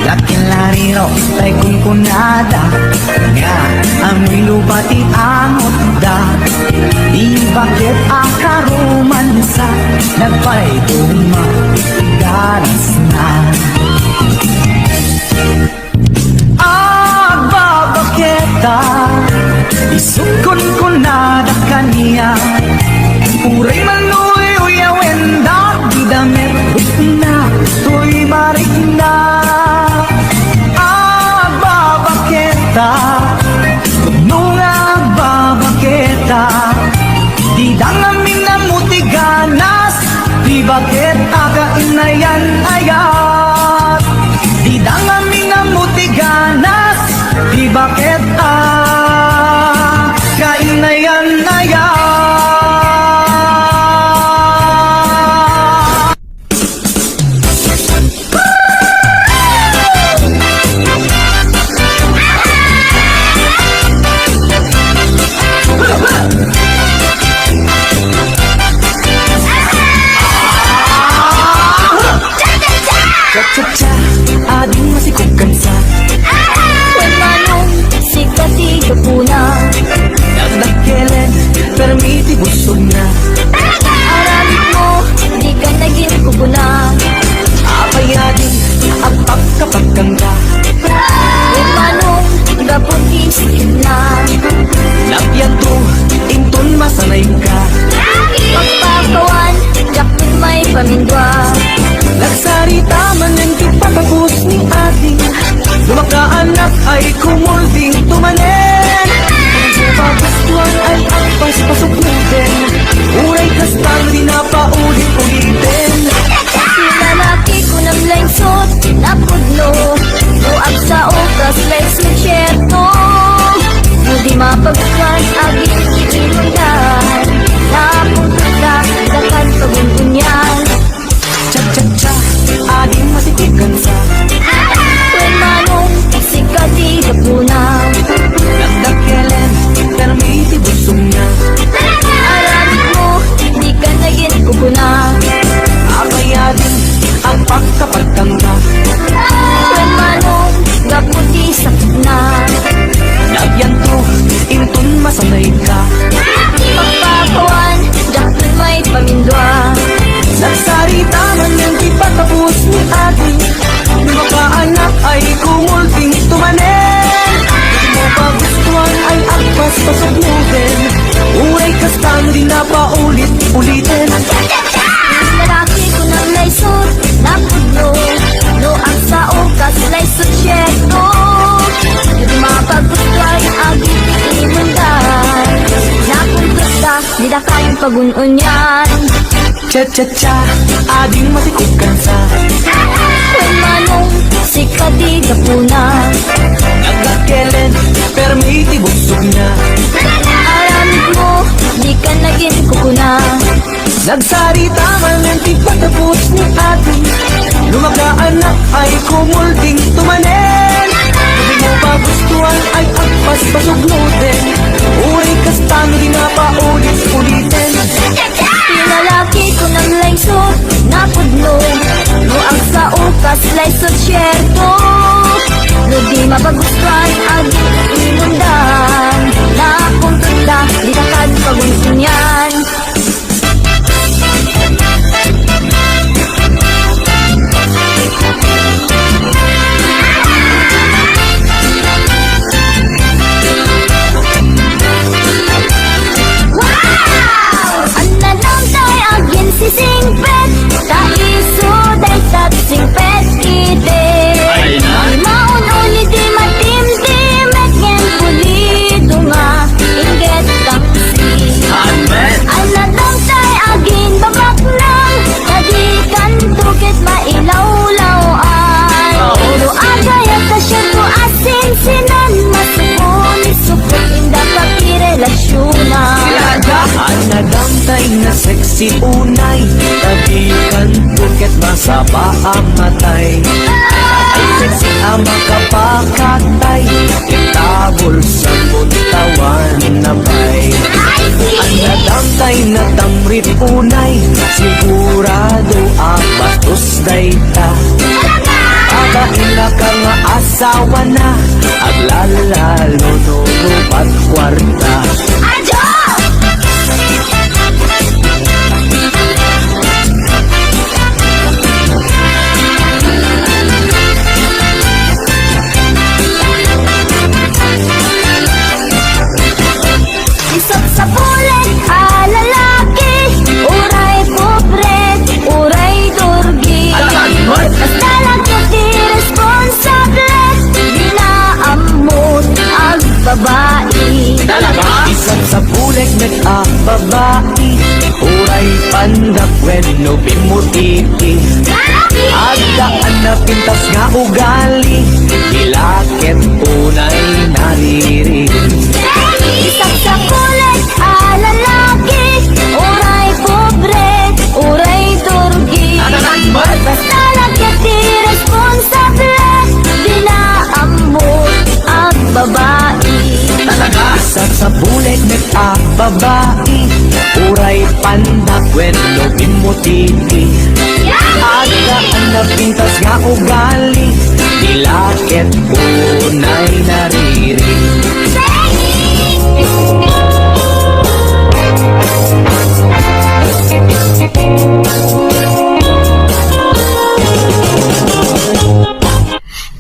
Dakkel a riro tay kunkunada, nga amoy lupa ti angotda. Ti baket a karomansa, nagpayduma ti ganasna. Agbabaketa, isut' kunkunada kaniak. Uray man uyuyawenda ti damet, rikna toy marikna. Agbabaketa, pudno nga agbabaketa. Dida ngamin ammo ti ganas, ti baket a kainayan-ayat. Dida ngamin ammo ti ganas, ti baket a kainayan-ayat. Cha-cha-cha, ading masikog kansa. Wen, Manong, sika ti gapuna. Nagdakkelen, permi ti busogna. Aramidmo, dika nagin kukuna. Apay ading agpakkapakkangka? Wen, Manong, gapu ti sakitna. Napianto, inton masanayka. Pagpakawan, diak met maipamindua. Nagsarita manen ti patapos ni ading. No makaanak ay kumulding to manen. Pagustuan ay agpaspasuknoden. Uray kasta, di na paulit-uliten. Ti lalaki, kunam la ingsot, napudno. No agsao, kas la ingsierto. No di mapagkan, agin ti inundan. Napunta, dakan pagungunyan. Cha-cha-cha, ading masikog kansa. Wen, Manong, sika ti gapuna. Nagdakkelen, permi ti busogna. Aramidmo, dika nagin kukuna. Apay ading agpakkapakkangka? Wen, Manong, gapu ti sakitna. Napianto, inton masanayka. Pagpakawan, diak met maipamindua. Nagsarita manen ti patapos ni No makaanak ay kumulting tumanen. No di mo pagustuhan ay agpas pasuknoten. Uray kasta no di na paulit-uliten. Lalaki ko nang laysot, napudno. No ang sao kas laysot sierto. No di mapagustuhan ay agiti imundan. Nakuntut da, di da kayon pagun-unyan. Cha-cha-cha, ading matikub kansa. Manong, sika di gapuna. Nagakelen, permi ti bugsog na. Aramid mo, di ka naging kukuna. Nagsarita man ti patapos ni ate. No makaanak ay kumulting tumanen. Di mo pagustuhan ay agpas pasuknoten. Uray kasta no di na paulit-uliten. Pinalaki ko nang laysot, napudno. No ang sao kas laysot sierto. No di mapagustuhan, agin imundan. Nakuntut da, di na kayon pagun-unyan. Wow! Anna lang tay aginsisingpet, ta isu dayta singpet iti. Ay na. Di maun-uni di matimtimek ngem pulido nga inggit tangsi. Amen. Anna lang tay agimbabaknang, ta di kanto ket mailawlaw-an. Oo. No agayat ta sierto a sinsinan, masukon, isukot, inda pagirelasiona. Sila da. Anna dam tay nga sexy unay, ta di kanto ket masaba a matay. Ay sexy a makapakatay, ita bulsa buntawan na pay. Ay, dam tay natamrit unay, sigurado a bastos dayta. Talaga? Babaina ka nga asawana, aglalalo no rubat kuarta. Ajo! Isapsapulen a lalaki, uray pobre, uray durgi. Basta la ket ti responsable, dina ammo ti agbabai. Talaga? Isapsapulen met a babai, uray pandak wenno bimutiti. Addaan a pintas nga ugali, di la ket unay naririin. Isapsapulen a lalaki, uray pobre, uray durgi. Basta la ket ti responsable, dina ammo agbabai. Talaga? Isapsapulen met a babai, uray pandak wenno bimutiti. Addaan a pintas nga ugali, di la ket unay naririin.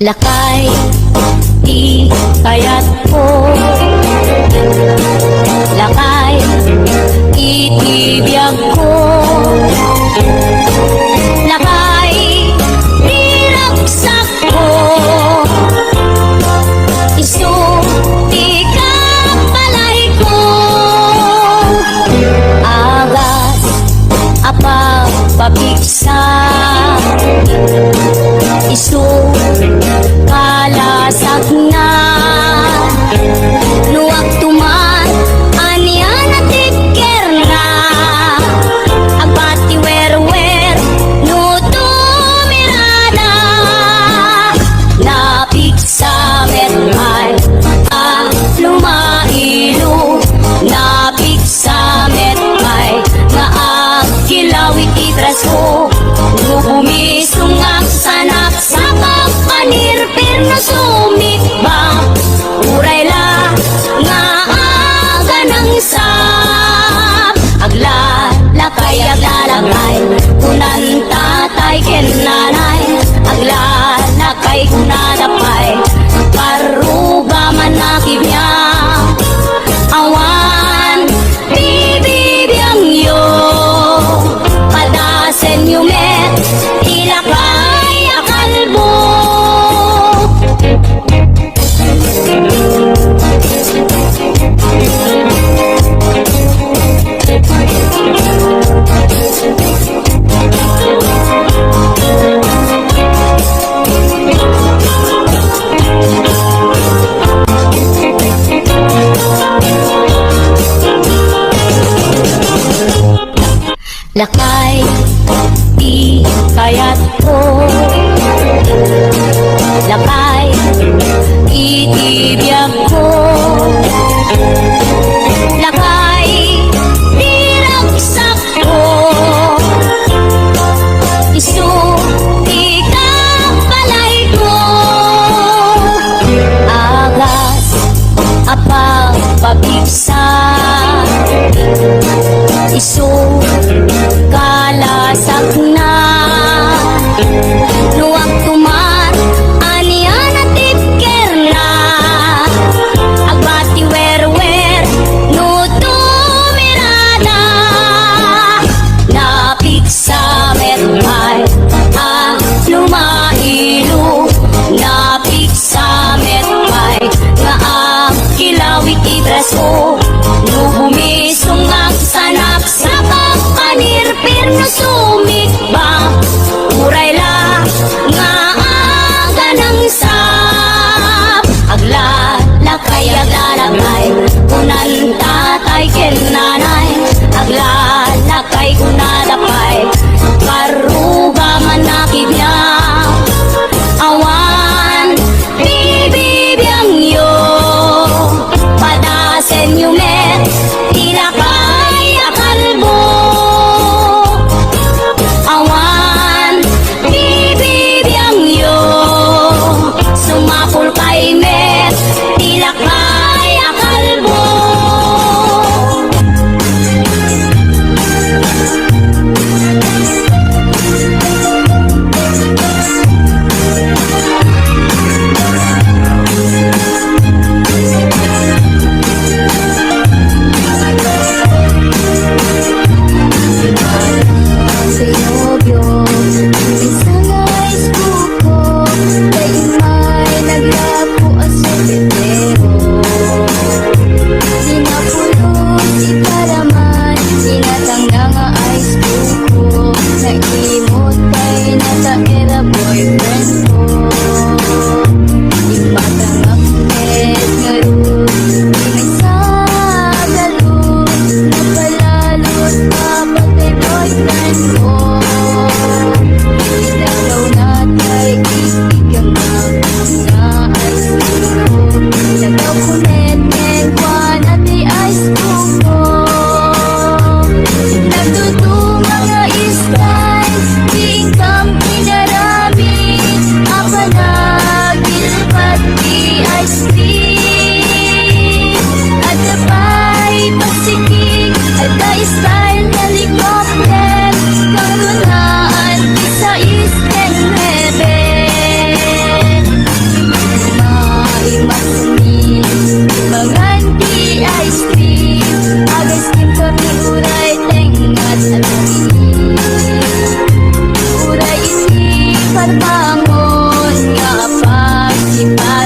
Lakay ti kayatko, lakay iti biagko, lakay ti ragsakko, isu ti kabalayko, agas a pagpapigsa. Isu kalasagna, no agtuman ania natikkerna, agpatiwerwer no tumirada. Napigsa met pay a lumailo, napigsa met pay nga agkilaw iti trasko. No bumisong agsanak, sakak panirpir no sumikbak, uray la nga aganangsap. Aglalakay, aglalakay, kunan tatay ken nanay,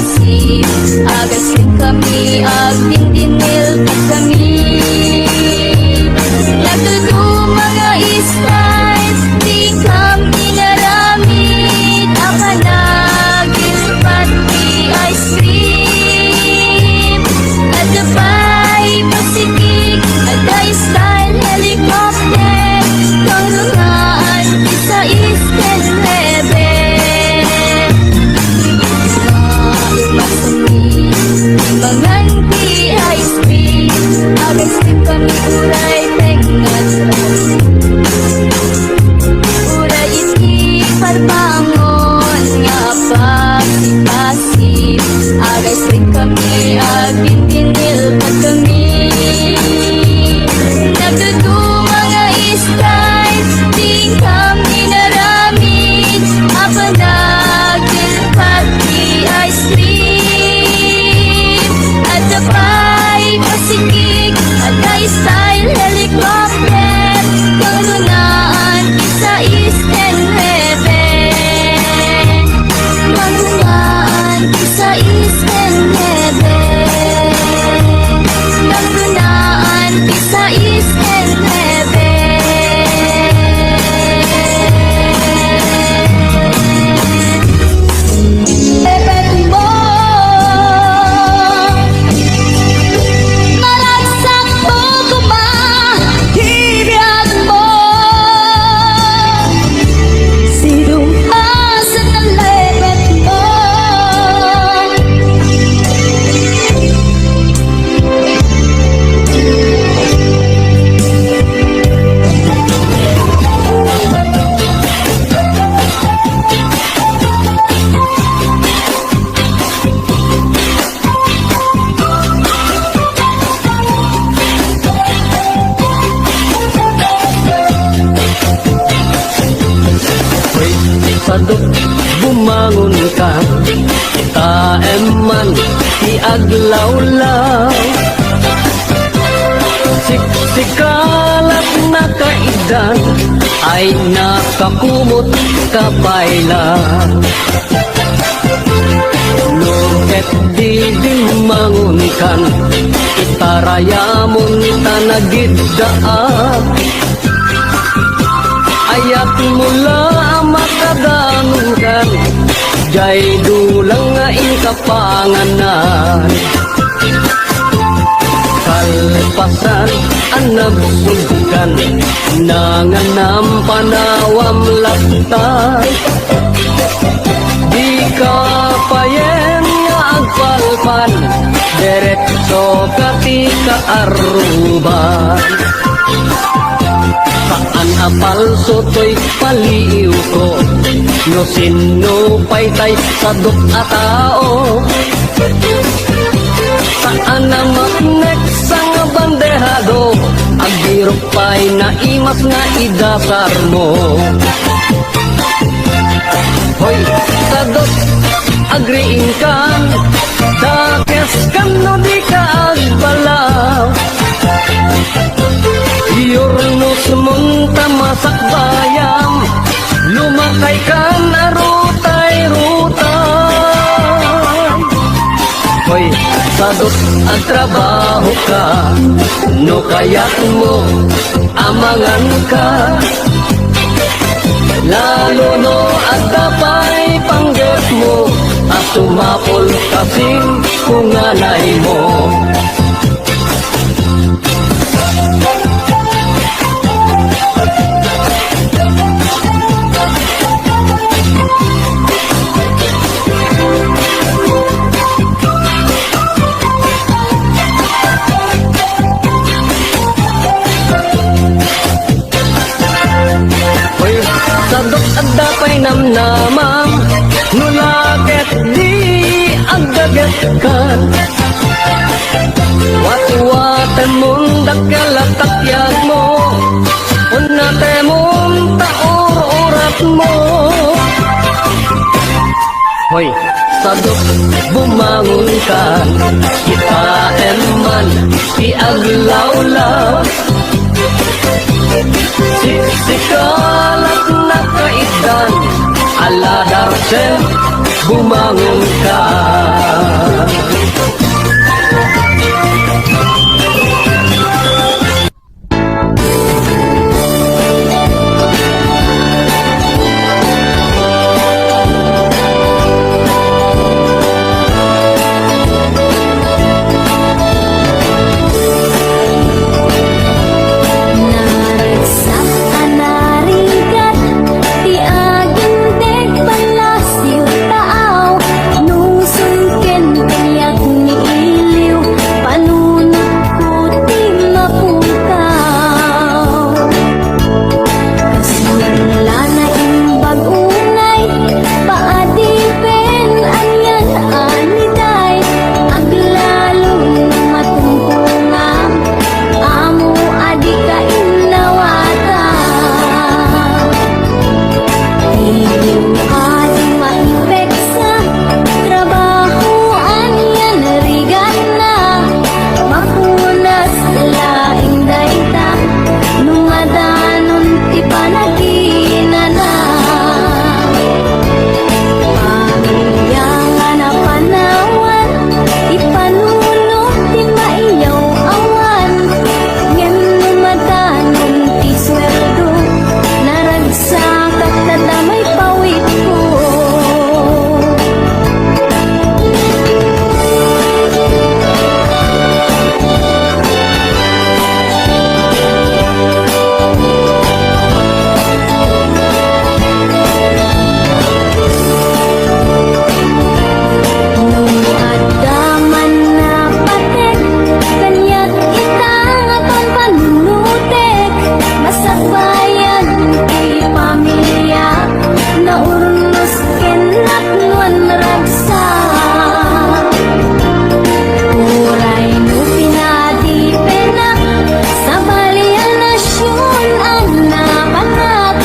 Agasem kami, agdindinil kami. Nagduduma nga style, di kam inaramid. Apan nagilpat ti ice cream. Adda pay pasikik, adda style helicopter. Kangrunaan ti sais ken nuebe. Masami, mangan ti ice cream. Agasem kami uray tengnga. Uray iti parbangon nga pasi-pasi. Agasem kami, agdindinil kami. Nagduduma nga style, di kam inaramid. Apan nagilpat ti ice cream. Adda pay pasikik, adda style helicopter. Kangrunaan ti sais ken nuebe. Kangrunaan ti sais ken nuebe. Kangrunaan ti sais ken nuebe. Epet mo, naragsak mo koma ti biag mo. Sidung a sa nalepet mo. Hoy, Sadok, bumangon ka, taem man ti aglawlaw. Siksikalat nakaiddan, ay nakakumot ka pay la. No ket di dimmangonkan, itarayamon ta nagiddaak. Ayat mo la a makadanonkan, jay dulang nga inka panganan. Kalpasan a nagsugkan, nanganam panawam latta. Dika payen nga agpalpal, diretso ka ti kaarruban. Saan a palso toy paliiwko, no sinno pay tay Sadok a tao. Saan a maknek sang bandehado, agbirok pay naimas nga idasarmo. Hoy, Sadok, agriingkan, dakeskan no dika agbalaw. Yurnosmon ta masakbayam, lumakaykan a rutay-rutay. Hoy, Sadok, agtrabahoka, no kayatmo, amanganka. Lalo no adda pay panggepmo a sumapul kasin kunganaymo. Hoy, Sadok, adda pay namnamam, no la ket di aggagetkan. Watwatemon dakkel a takkiagmo, unnatemon ta ur-uratmo. Hoy, Sadok, bumangonkan, kitaem man ti aglawlaw. Siksikalat nakaiddan, ala Darcel, bumangonkan. Naragsak a narigat ti agindeg, ballasiw, taaw, nungsong ken kayat ni iliw, panunotko ti mapukaw. Kasla naimbag unay, paadipen anian a niday, aglalo no matungkolna, ammo a dika innawatan. Iliw a di maipeksa, trabaho anian rigatna, mapunas laeng dayta, no madanon ti panaginana. Pamilia nga napanawan, ipanunot ti maiyaw-awan, ngem no madanon ti sueldo, naragsak a dayta maipawitko. No adda man napatek kaniak ita nga pampanunotek, masakbayan ti pamilia, naurnos ken napnoan ragsak. Uray no pinadipenak, sabali a nasion a napanak,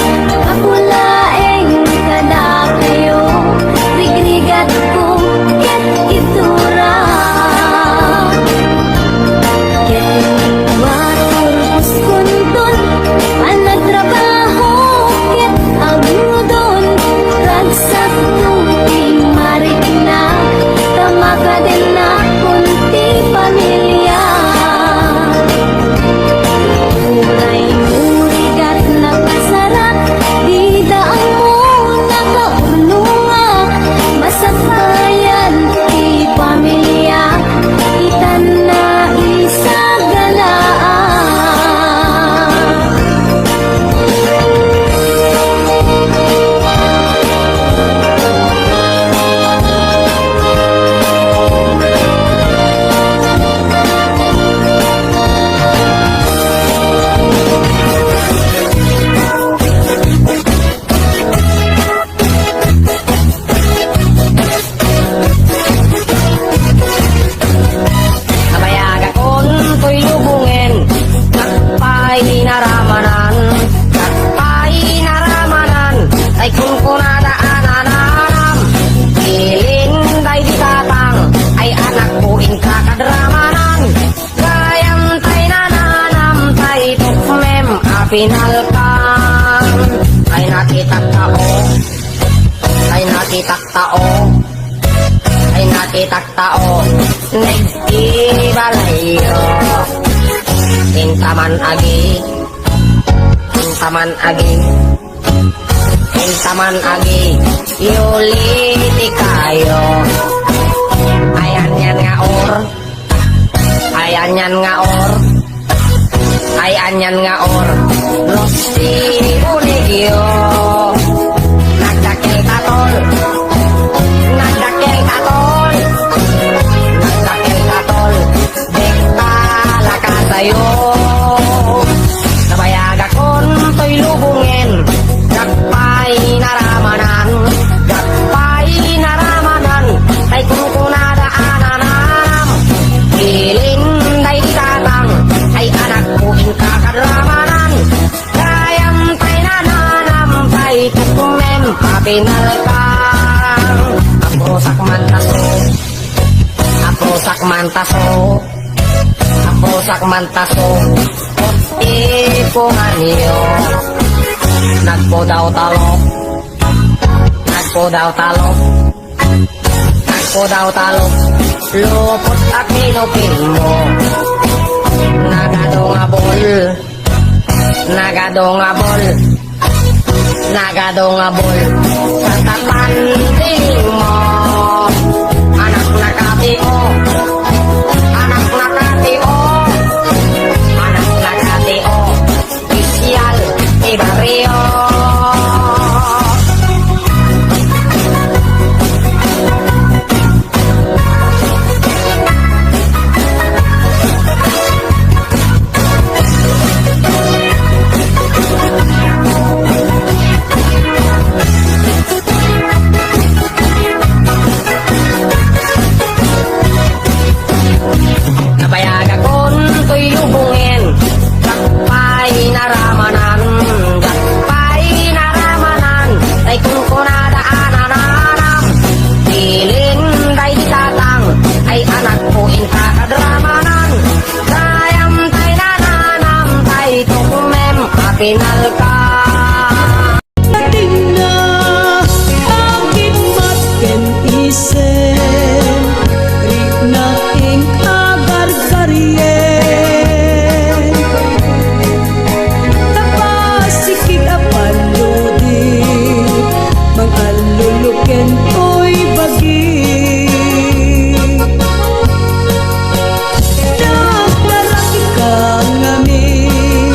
gapu laeng kadakayo, rigrigatko ket iturak. Ket watur puskonton, a nagtrabaho ket agudon, ragsakto ti marikna, ta makadennakon ti pamilia. Uray no rigat nakasara, dida ammo nakaurnonga, masakbayan ti pamilia, itan naisaganaak. Nabayagakon toy lubongen, nagpainaramanan, nagpainaramanan, tay kunkunada a nananam. Ilin daydi tatang, ay anakko, inka kadramanan. Gayam tay nananam, tay tukmem a pinalkan, ay nakitak tao, ay nakitak tao, ay nakitak tao, nagdi balayyo. Intaman agi, intaman agi, intaman agi, yuli ti kayo. Ay anian nga or, ay anian nga or, ay anian nga or, no ti unegyo. Nagdakkel tatol, nagdakkel tatol, nagdakkel tatol, dek talakatayo. Nabayagakon toy lubongen, nagpainaramanan, nagpainaramanan, tay kunkunada a nananam. Ilin daydi tatang, ay anakko, inka kadramanan. Gayam tay nananam, tay tukmem a pinalkan. Aprusak man taso, aprusak man taso, aprusak man taso, ipunganyo. Nagpudaw talok, nagpudaw talok, nagpudaw talok. Lupot a kinupil mo. Nagadu nga bol. Nagadu nga bol. Nagadu nga bol. Sa tapanding mo. Anak na kati, o. Anak na kati, o. Anak na kati, o. Opisyal ti barrio. Nabayagakon toy lubongen, diak pay naramanan, diak pay naramanan, tay kunkunada a nananam. Bilin daydi tatang, ay anakko, inta kad ramanan. Dayam tay nananam, tay tukmem a pinalka. Datingna, agimmat ken isem, rikna ing agargarien. Tapasikig a panludi, mang-alluluken toy bagi. Nagdaragika ngamin,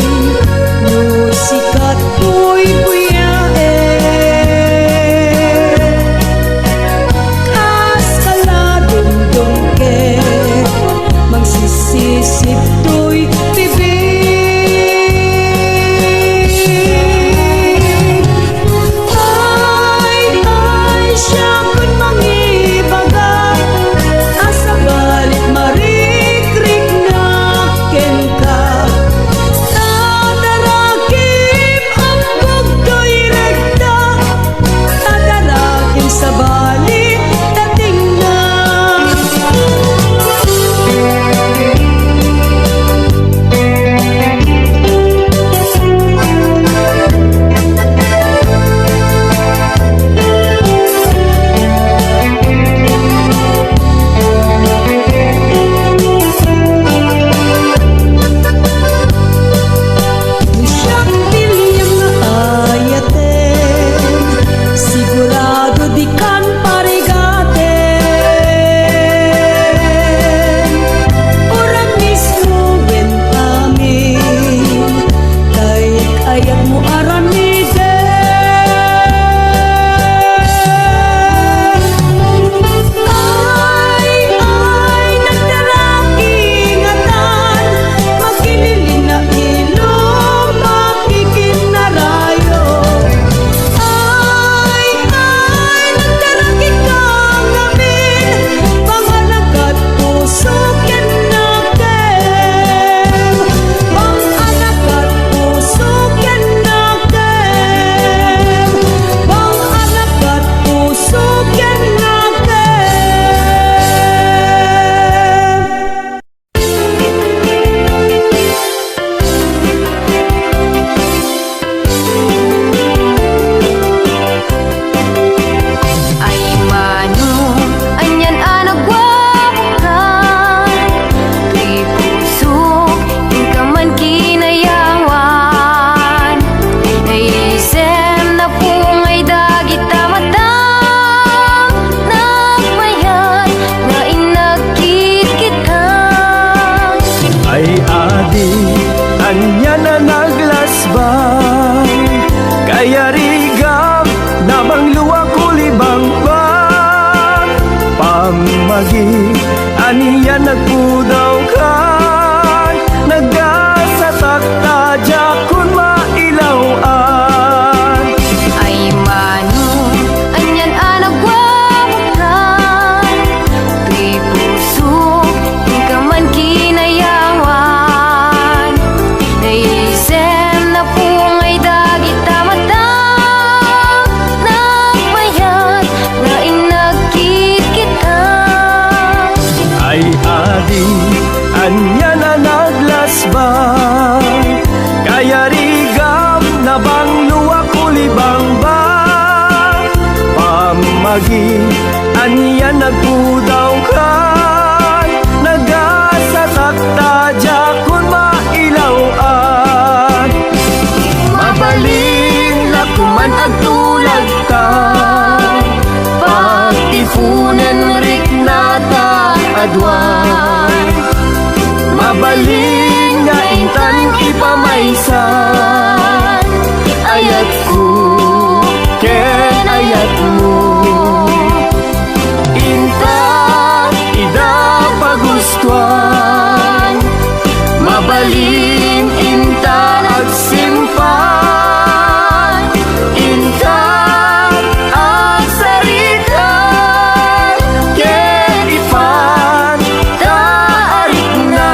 no sika toy buyaen. Kas kala dungdungke, mangsisisip toy bibig. Ay, ay, siakon mangibaga, a sabali marikriknak kenka. Tadarakim, ambag toy rekta, tadarakim sabali, datingna. Siak ti liang nga ayaten, sigurado dikan parigaten. Uray mismo wen amin, tay kayatmo aramiden. Ay, ay, nagdarag ingatan, makililin na ilong, makikinnarayo. Ay, ay, nagdarag ika ngamin, panganak kat puso ken nakem. Panganak kat puso ken nakem. Panganak kat puso ken nakem. Ay mano, anian a naguapokan, ti puso, inka man kinayawan. Naisem napungay dagita matam, nagmayat nga inagkit kita. Ay adi, anian a naglasbay, kayarigam, nabanglo a kulibangba. Pammagi, anian nagpudawkan, nagasatak ta diakon mailaw-an. Ay mano, anian a naguapokan, ti puso, inka man kinayawan. Naisem napungay dagita matam, nagmayat nga inagkit kita. Ay adi, anian a naglasbay, kayarigam, nabanglo a kulibangba. Pammagi, anian nagpudawkan, Mabalin nga intan ipamaysa ayatko ken ayatmo. Intan ida pagustuan, mabalin intan agsimpan, intan agsarita ken ipan ta arikna.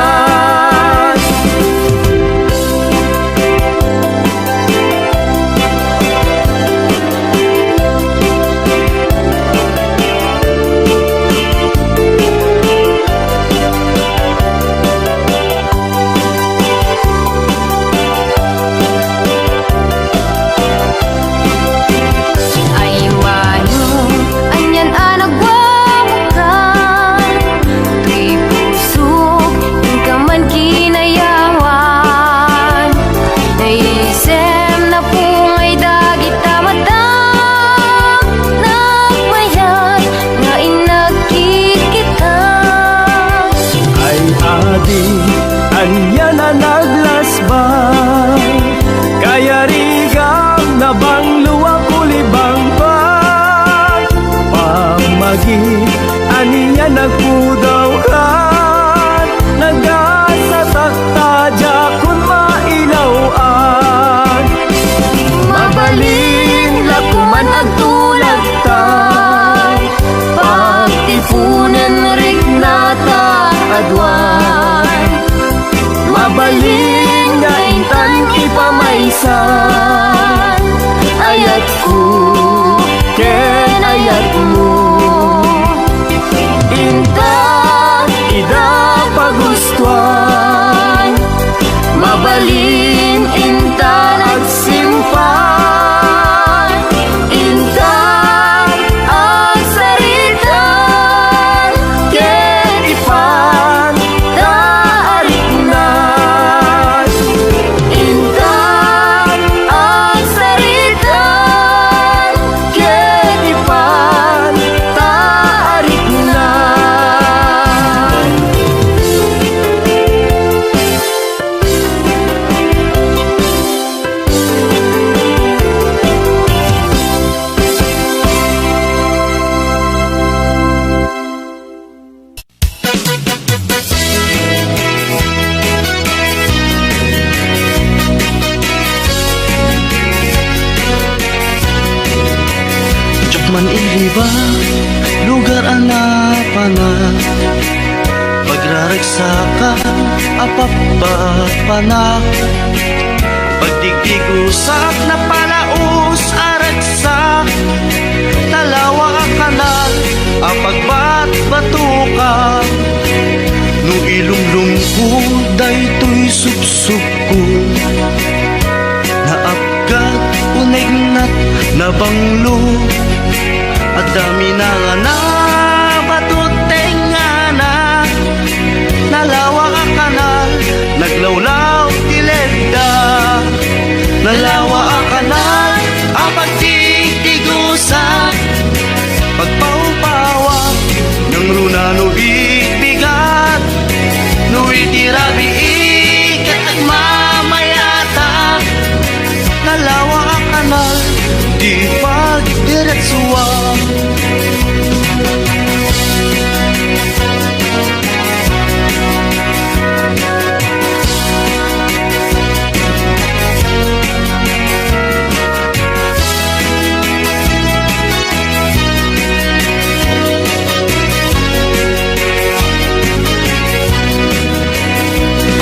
Ay, mano, anian a nagwawaka, toy pusok, inka man kinayawan. Naisem napungay dagita mata, nagmayat nga inagkit kita. Ay, adi, anian a naglasbay, kayarigam nabanglo a kulibangba. Pammagi, anian a nagpudawkan, nagasatak ta diakon mailaw-an. Mabalin la koman agtulagta, pagtiponen riknata aduan. Mabalin nga intan ipamaysa ayatko ken ayatmo. Intan ida pagustuan, mabalin intan agsimpan, intan agsarita ken ipan ta arikna. Intan agsarita ken ipan ta arikna. Diak man iliba, lugar a napanak, pagraragsaka a pappapanak, pagdigdigusak napalaos a ragsak, nalawa a kanal a pagbatbatukan. No ilumlomko daytoy subsubko, naapkat, unegnat, nabanglo, adda minangana, bato tengngana. Nalawa a kanal, naglawlaw ti ledda. Nalawa a kanal a pagtigtigusak, pagpawpawak, nangruna no bigbigat, no iti rabii ket agmamayatak. Nalawa a kanal, di pagdiretsuan.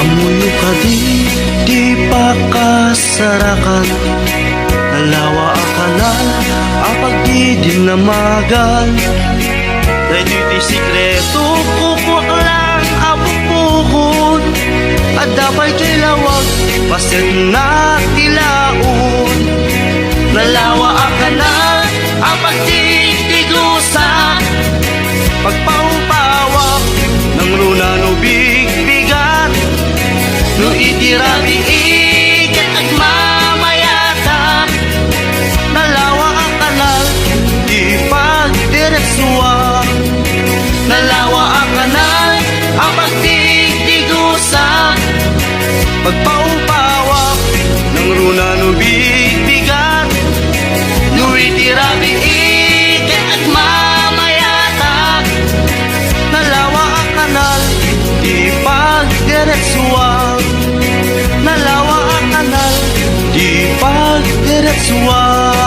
Ammoyo kadi ti pakasarakan? Nalawa a kanal a pagdidinnamagan. Daytoy ti sekreto, kukuak lang a bukbukon. Adda pay kay lawag, pasetna ti laon. Nalawa a kanal a pagtigtigusak, pagpawpawak, nangruna no bigbigat, no iti rabii ket agmamayatak. Nalawa a kanal ti pagdiretsuan. Nalawa a kanal Pagpaupawak, nangruna no bigbigat, no iti rabii ket agmamayatak. Nalawa a kanal, di pagdiretsuan. Nalawa a kanal, di pagdiretsuan.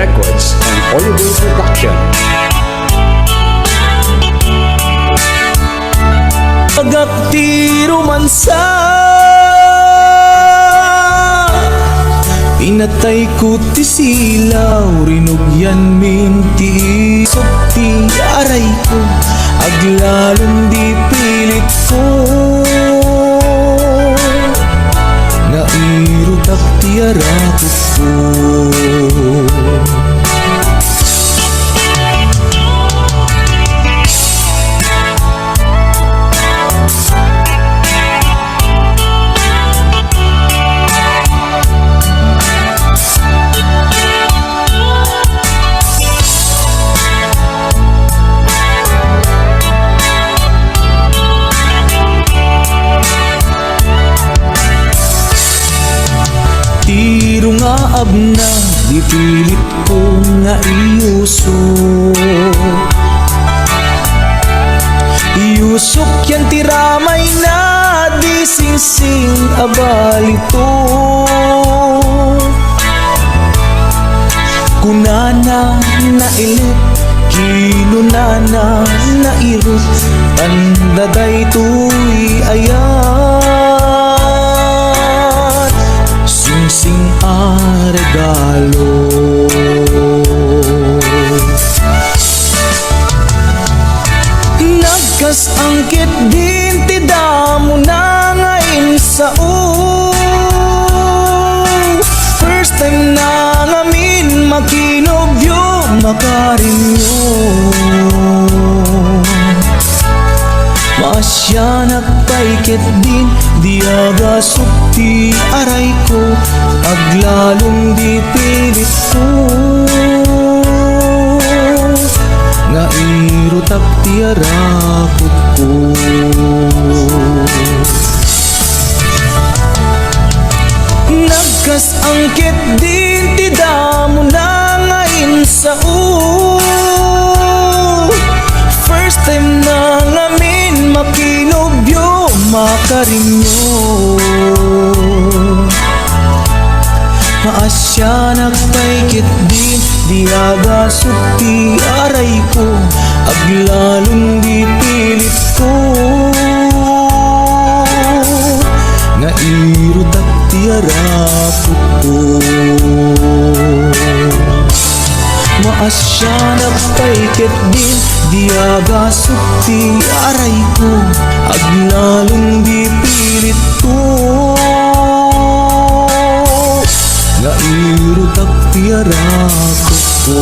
Records and Audio Production. Agak ti romansa, pinatayko ti silaw, rinugyanmin ti isog ti arayko, aglalom di pilitko, nairutak ti arakotko. Ti rungaabna, di pilitko nga iyusok. Iyusok yan ti ramayna, di singsing a balitok. Kunana, nailet, kinunana, nairut, tanda daytoy ayat, singsing a regalo. Nagkas-ang ketdin ti damona nga insao. First time na ngamin makinubyo, makarinyo. Maasyanak pay ketdin, di agasok ti arayko, aglalom di pilitko, nga irutak ti arakotko. Nagkas-ang ketdin ti damona nga insao. First time na ngamin makinubyo, makarinyo. Maasyanak pay ketdin, di agasok ti arayko, aglalom di pilitko, nga irutak ti arakotko. Maasyanak pay ketdin, di agasok ti arayko, aglalom di pilitko, nga irutak ti arakotko.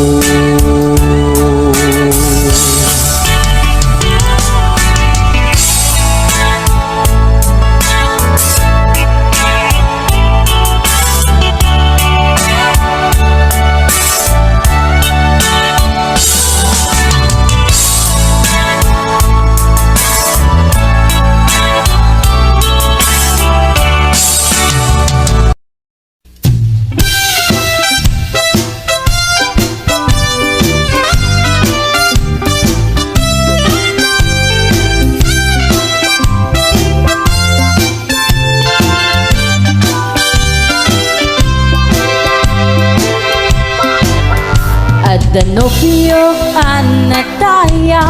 Adda nobiok a Nataya,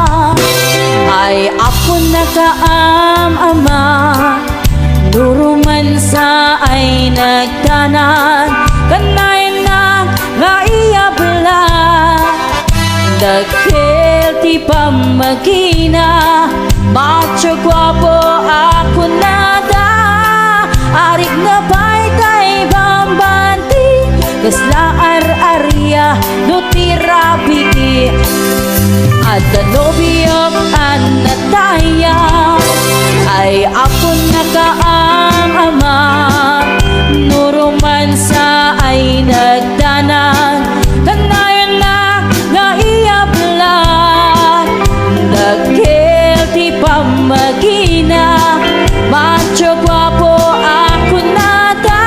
ay aponna kaam-ama. No romansa ay nagdanag, kanayon nga iyablag. Dakkel ti pammagina, macho guapo a kunada. Arigna pay tay bambanti, kasla ar-aria no ti rabii. Adda nobiok a Nataya, ay aponna kaam-ama. No romansa ay nagdanag, kanayonna nga iyablag. Dakkel ti pammagina, macho guapo a kunada.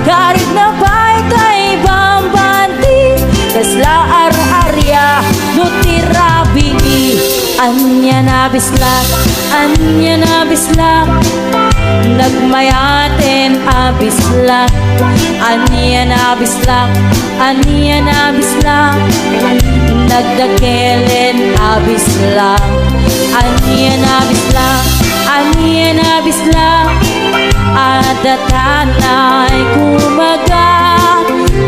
Karigna pay tay bambanti, kasla ar-aria no ti rabii. Ania nabislak, ania nabislak, nagmayaten a bislak. Ania a bislak? Ania a bislak? Nagdakelen a bislak. Ania a bislak? Ania a bislak? Adda tanay kumaga,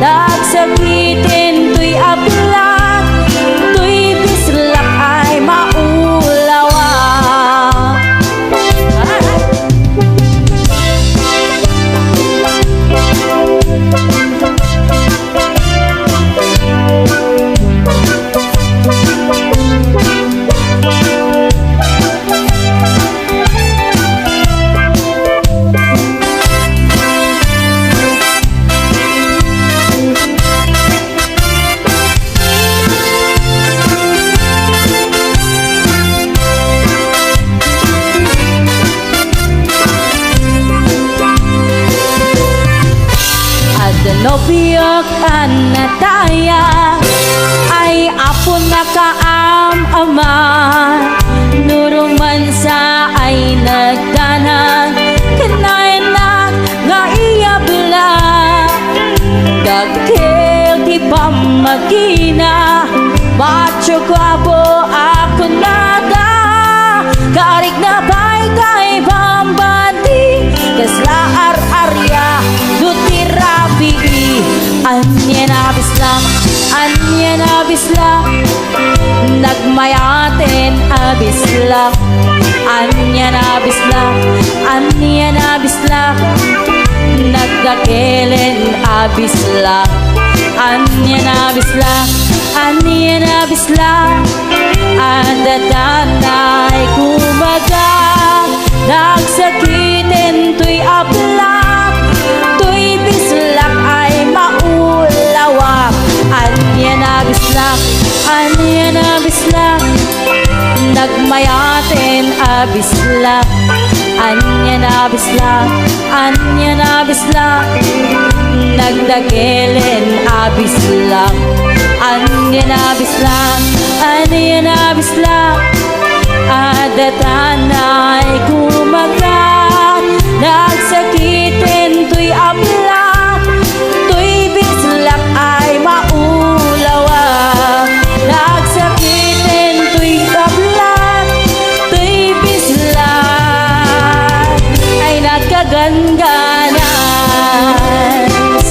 nagsakiten toy a bislak, toy bislak ay maulawa. Adda nobiok a nataya, ay apona kaam-ama. Nuruman sa ay nagdanag, kanayanak nga iyabla. Dakkel ti pammagina, macho guapo a kunada. Karik na pay kay bambandi, kasla ar-aria, no ti rabii. Ania a bislak? Ania a bislak? Nagmayaten a bislak. Ania a bislak? Ania a bislak? Nagdakelen a bislak. Ania a bislak? Ania a bislak? Adda tanay kumaga, nagsakiten toy a bislak, toy bislak ay maulawa. Ania a bislak? Ania a bislak? Nagmayaten a bislak. Ania a bislak? Ania a bislak? Nagdakelen a bislak. Ania a bislak? Ania a bislak? Adda tanay kumaga, nagsakiten toy a bislak, toy bislak ay maulawa. Nagsakiten toy a bislak, toy bislak ay nagkagangganas.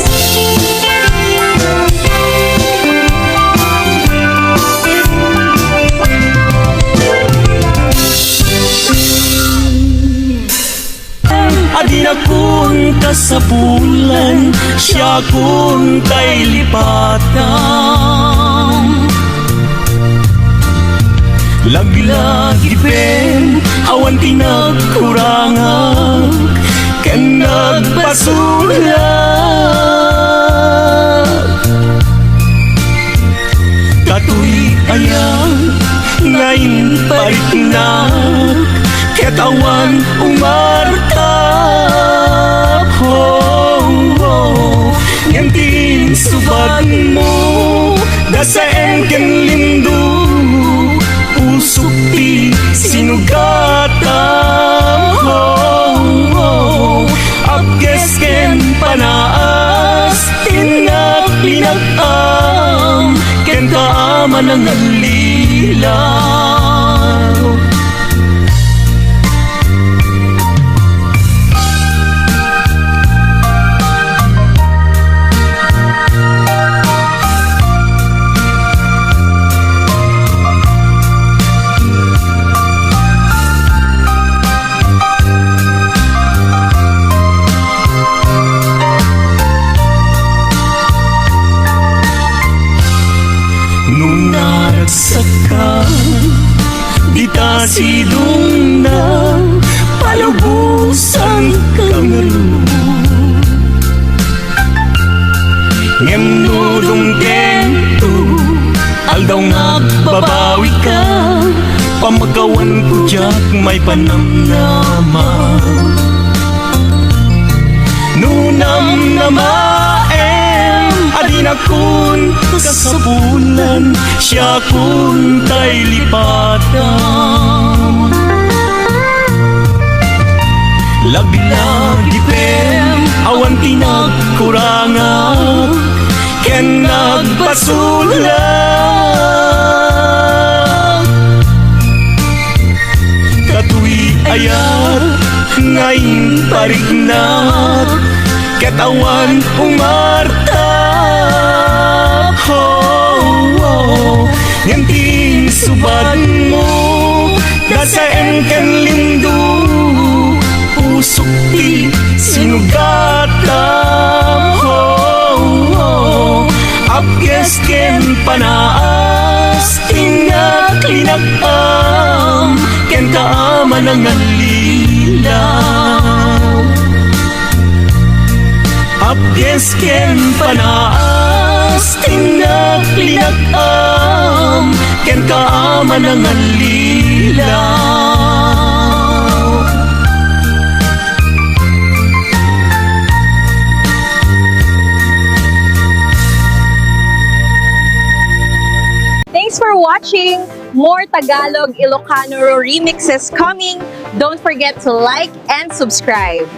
Adinakon kasapulan, siakon tay lipatan. Laglagipen, awan ti nagkurangak ken nagpasulak. Datoy aya nga impariknak, ket awan umartak. Ho, ho. Ngem ti insubagmo, dasaem ken lindo, pusok ti sinugatam. Ho, ho. Abges ken panaas, ti nagpinag-am, ken kaaman a ngallilaw. No naragsakka, dita sidongna, palubosanka ngarud. Ngem no dumtengto, aldaw nga agbabawika, pamagawanko diak maipanamnama. No namnamaem a dinakon kasapulan, siakon tay lipatan. Laglagipen, awan ti nagkurangak ken nagbasolak. Datoy ayat nga impariknak ket awan umartak. Ho, ho. Ngem ti insubadmo, nasaen ken lindo, pusok ti sinugatam. Ho, ho. Appias ken panaas, innak linag-am, ken kaama nangallilaw. Appias ken panaas, innak linag-am, ken kaama nangallilaw. Thanks for watching! More Tagalog Ilocano remixes coming! Don't forget to like and subscribe!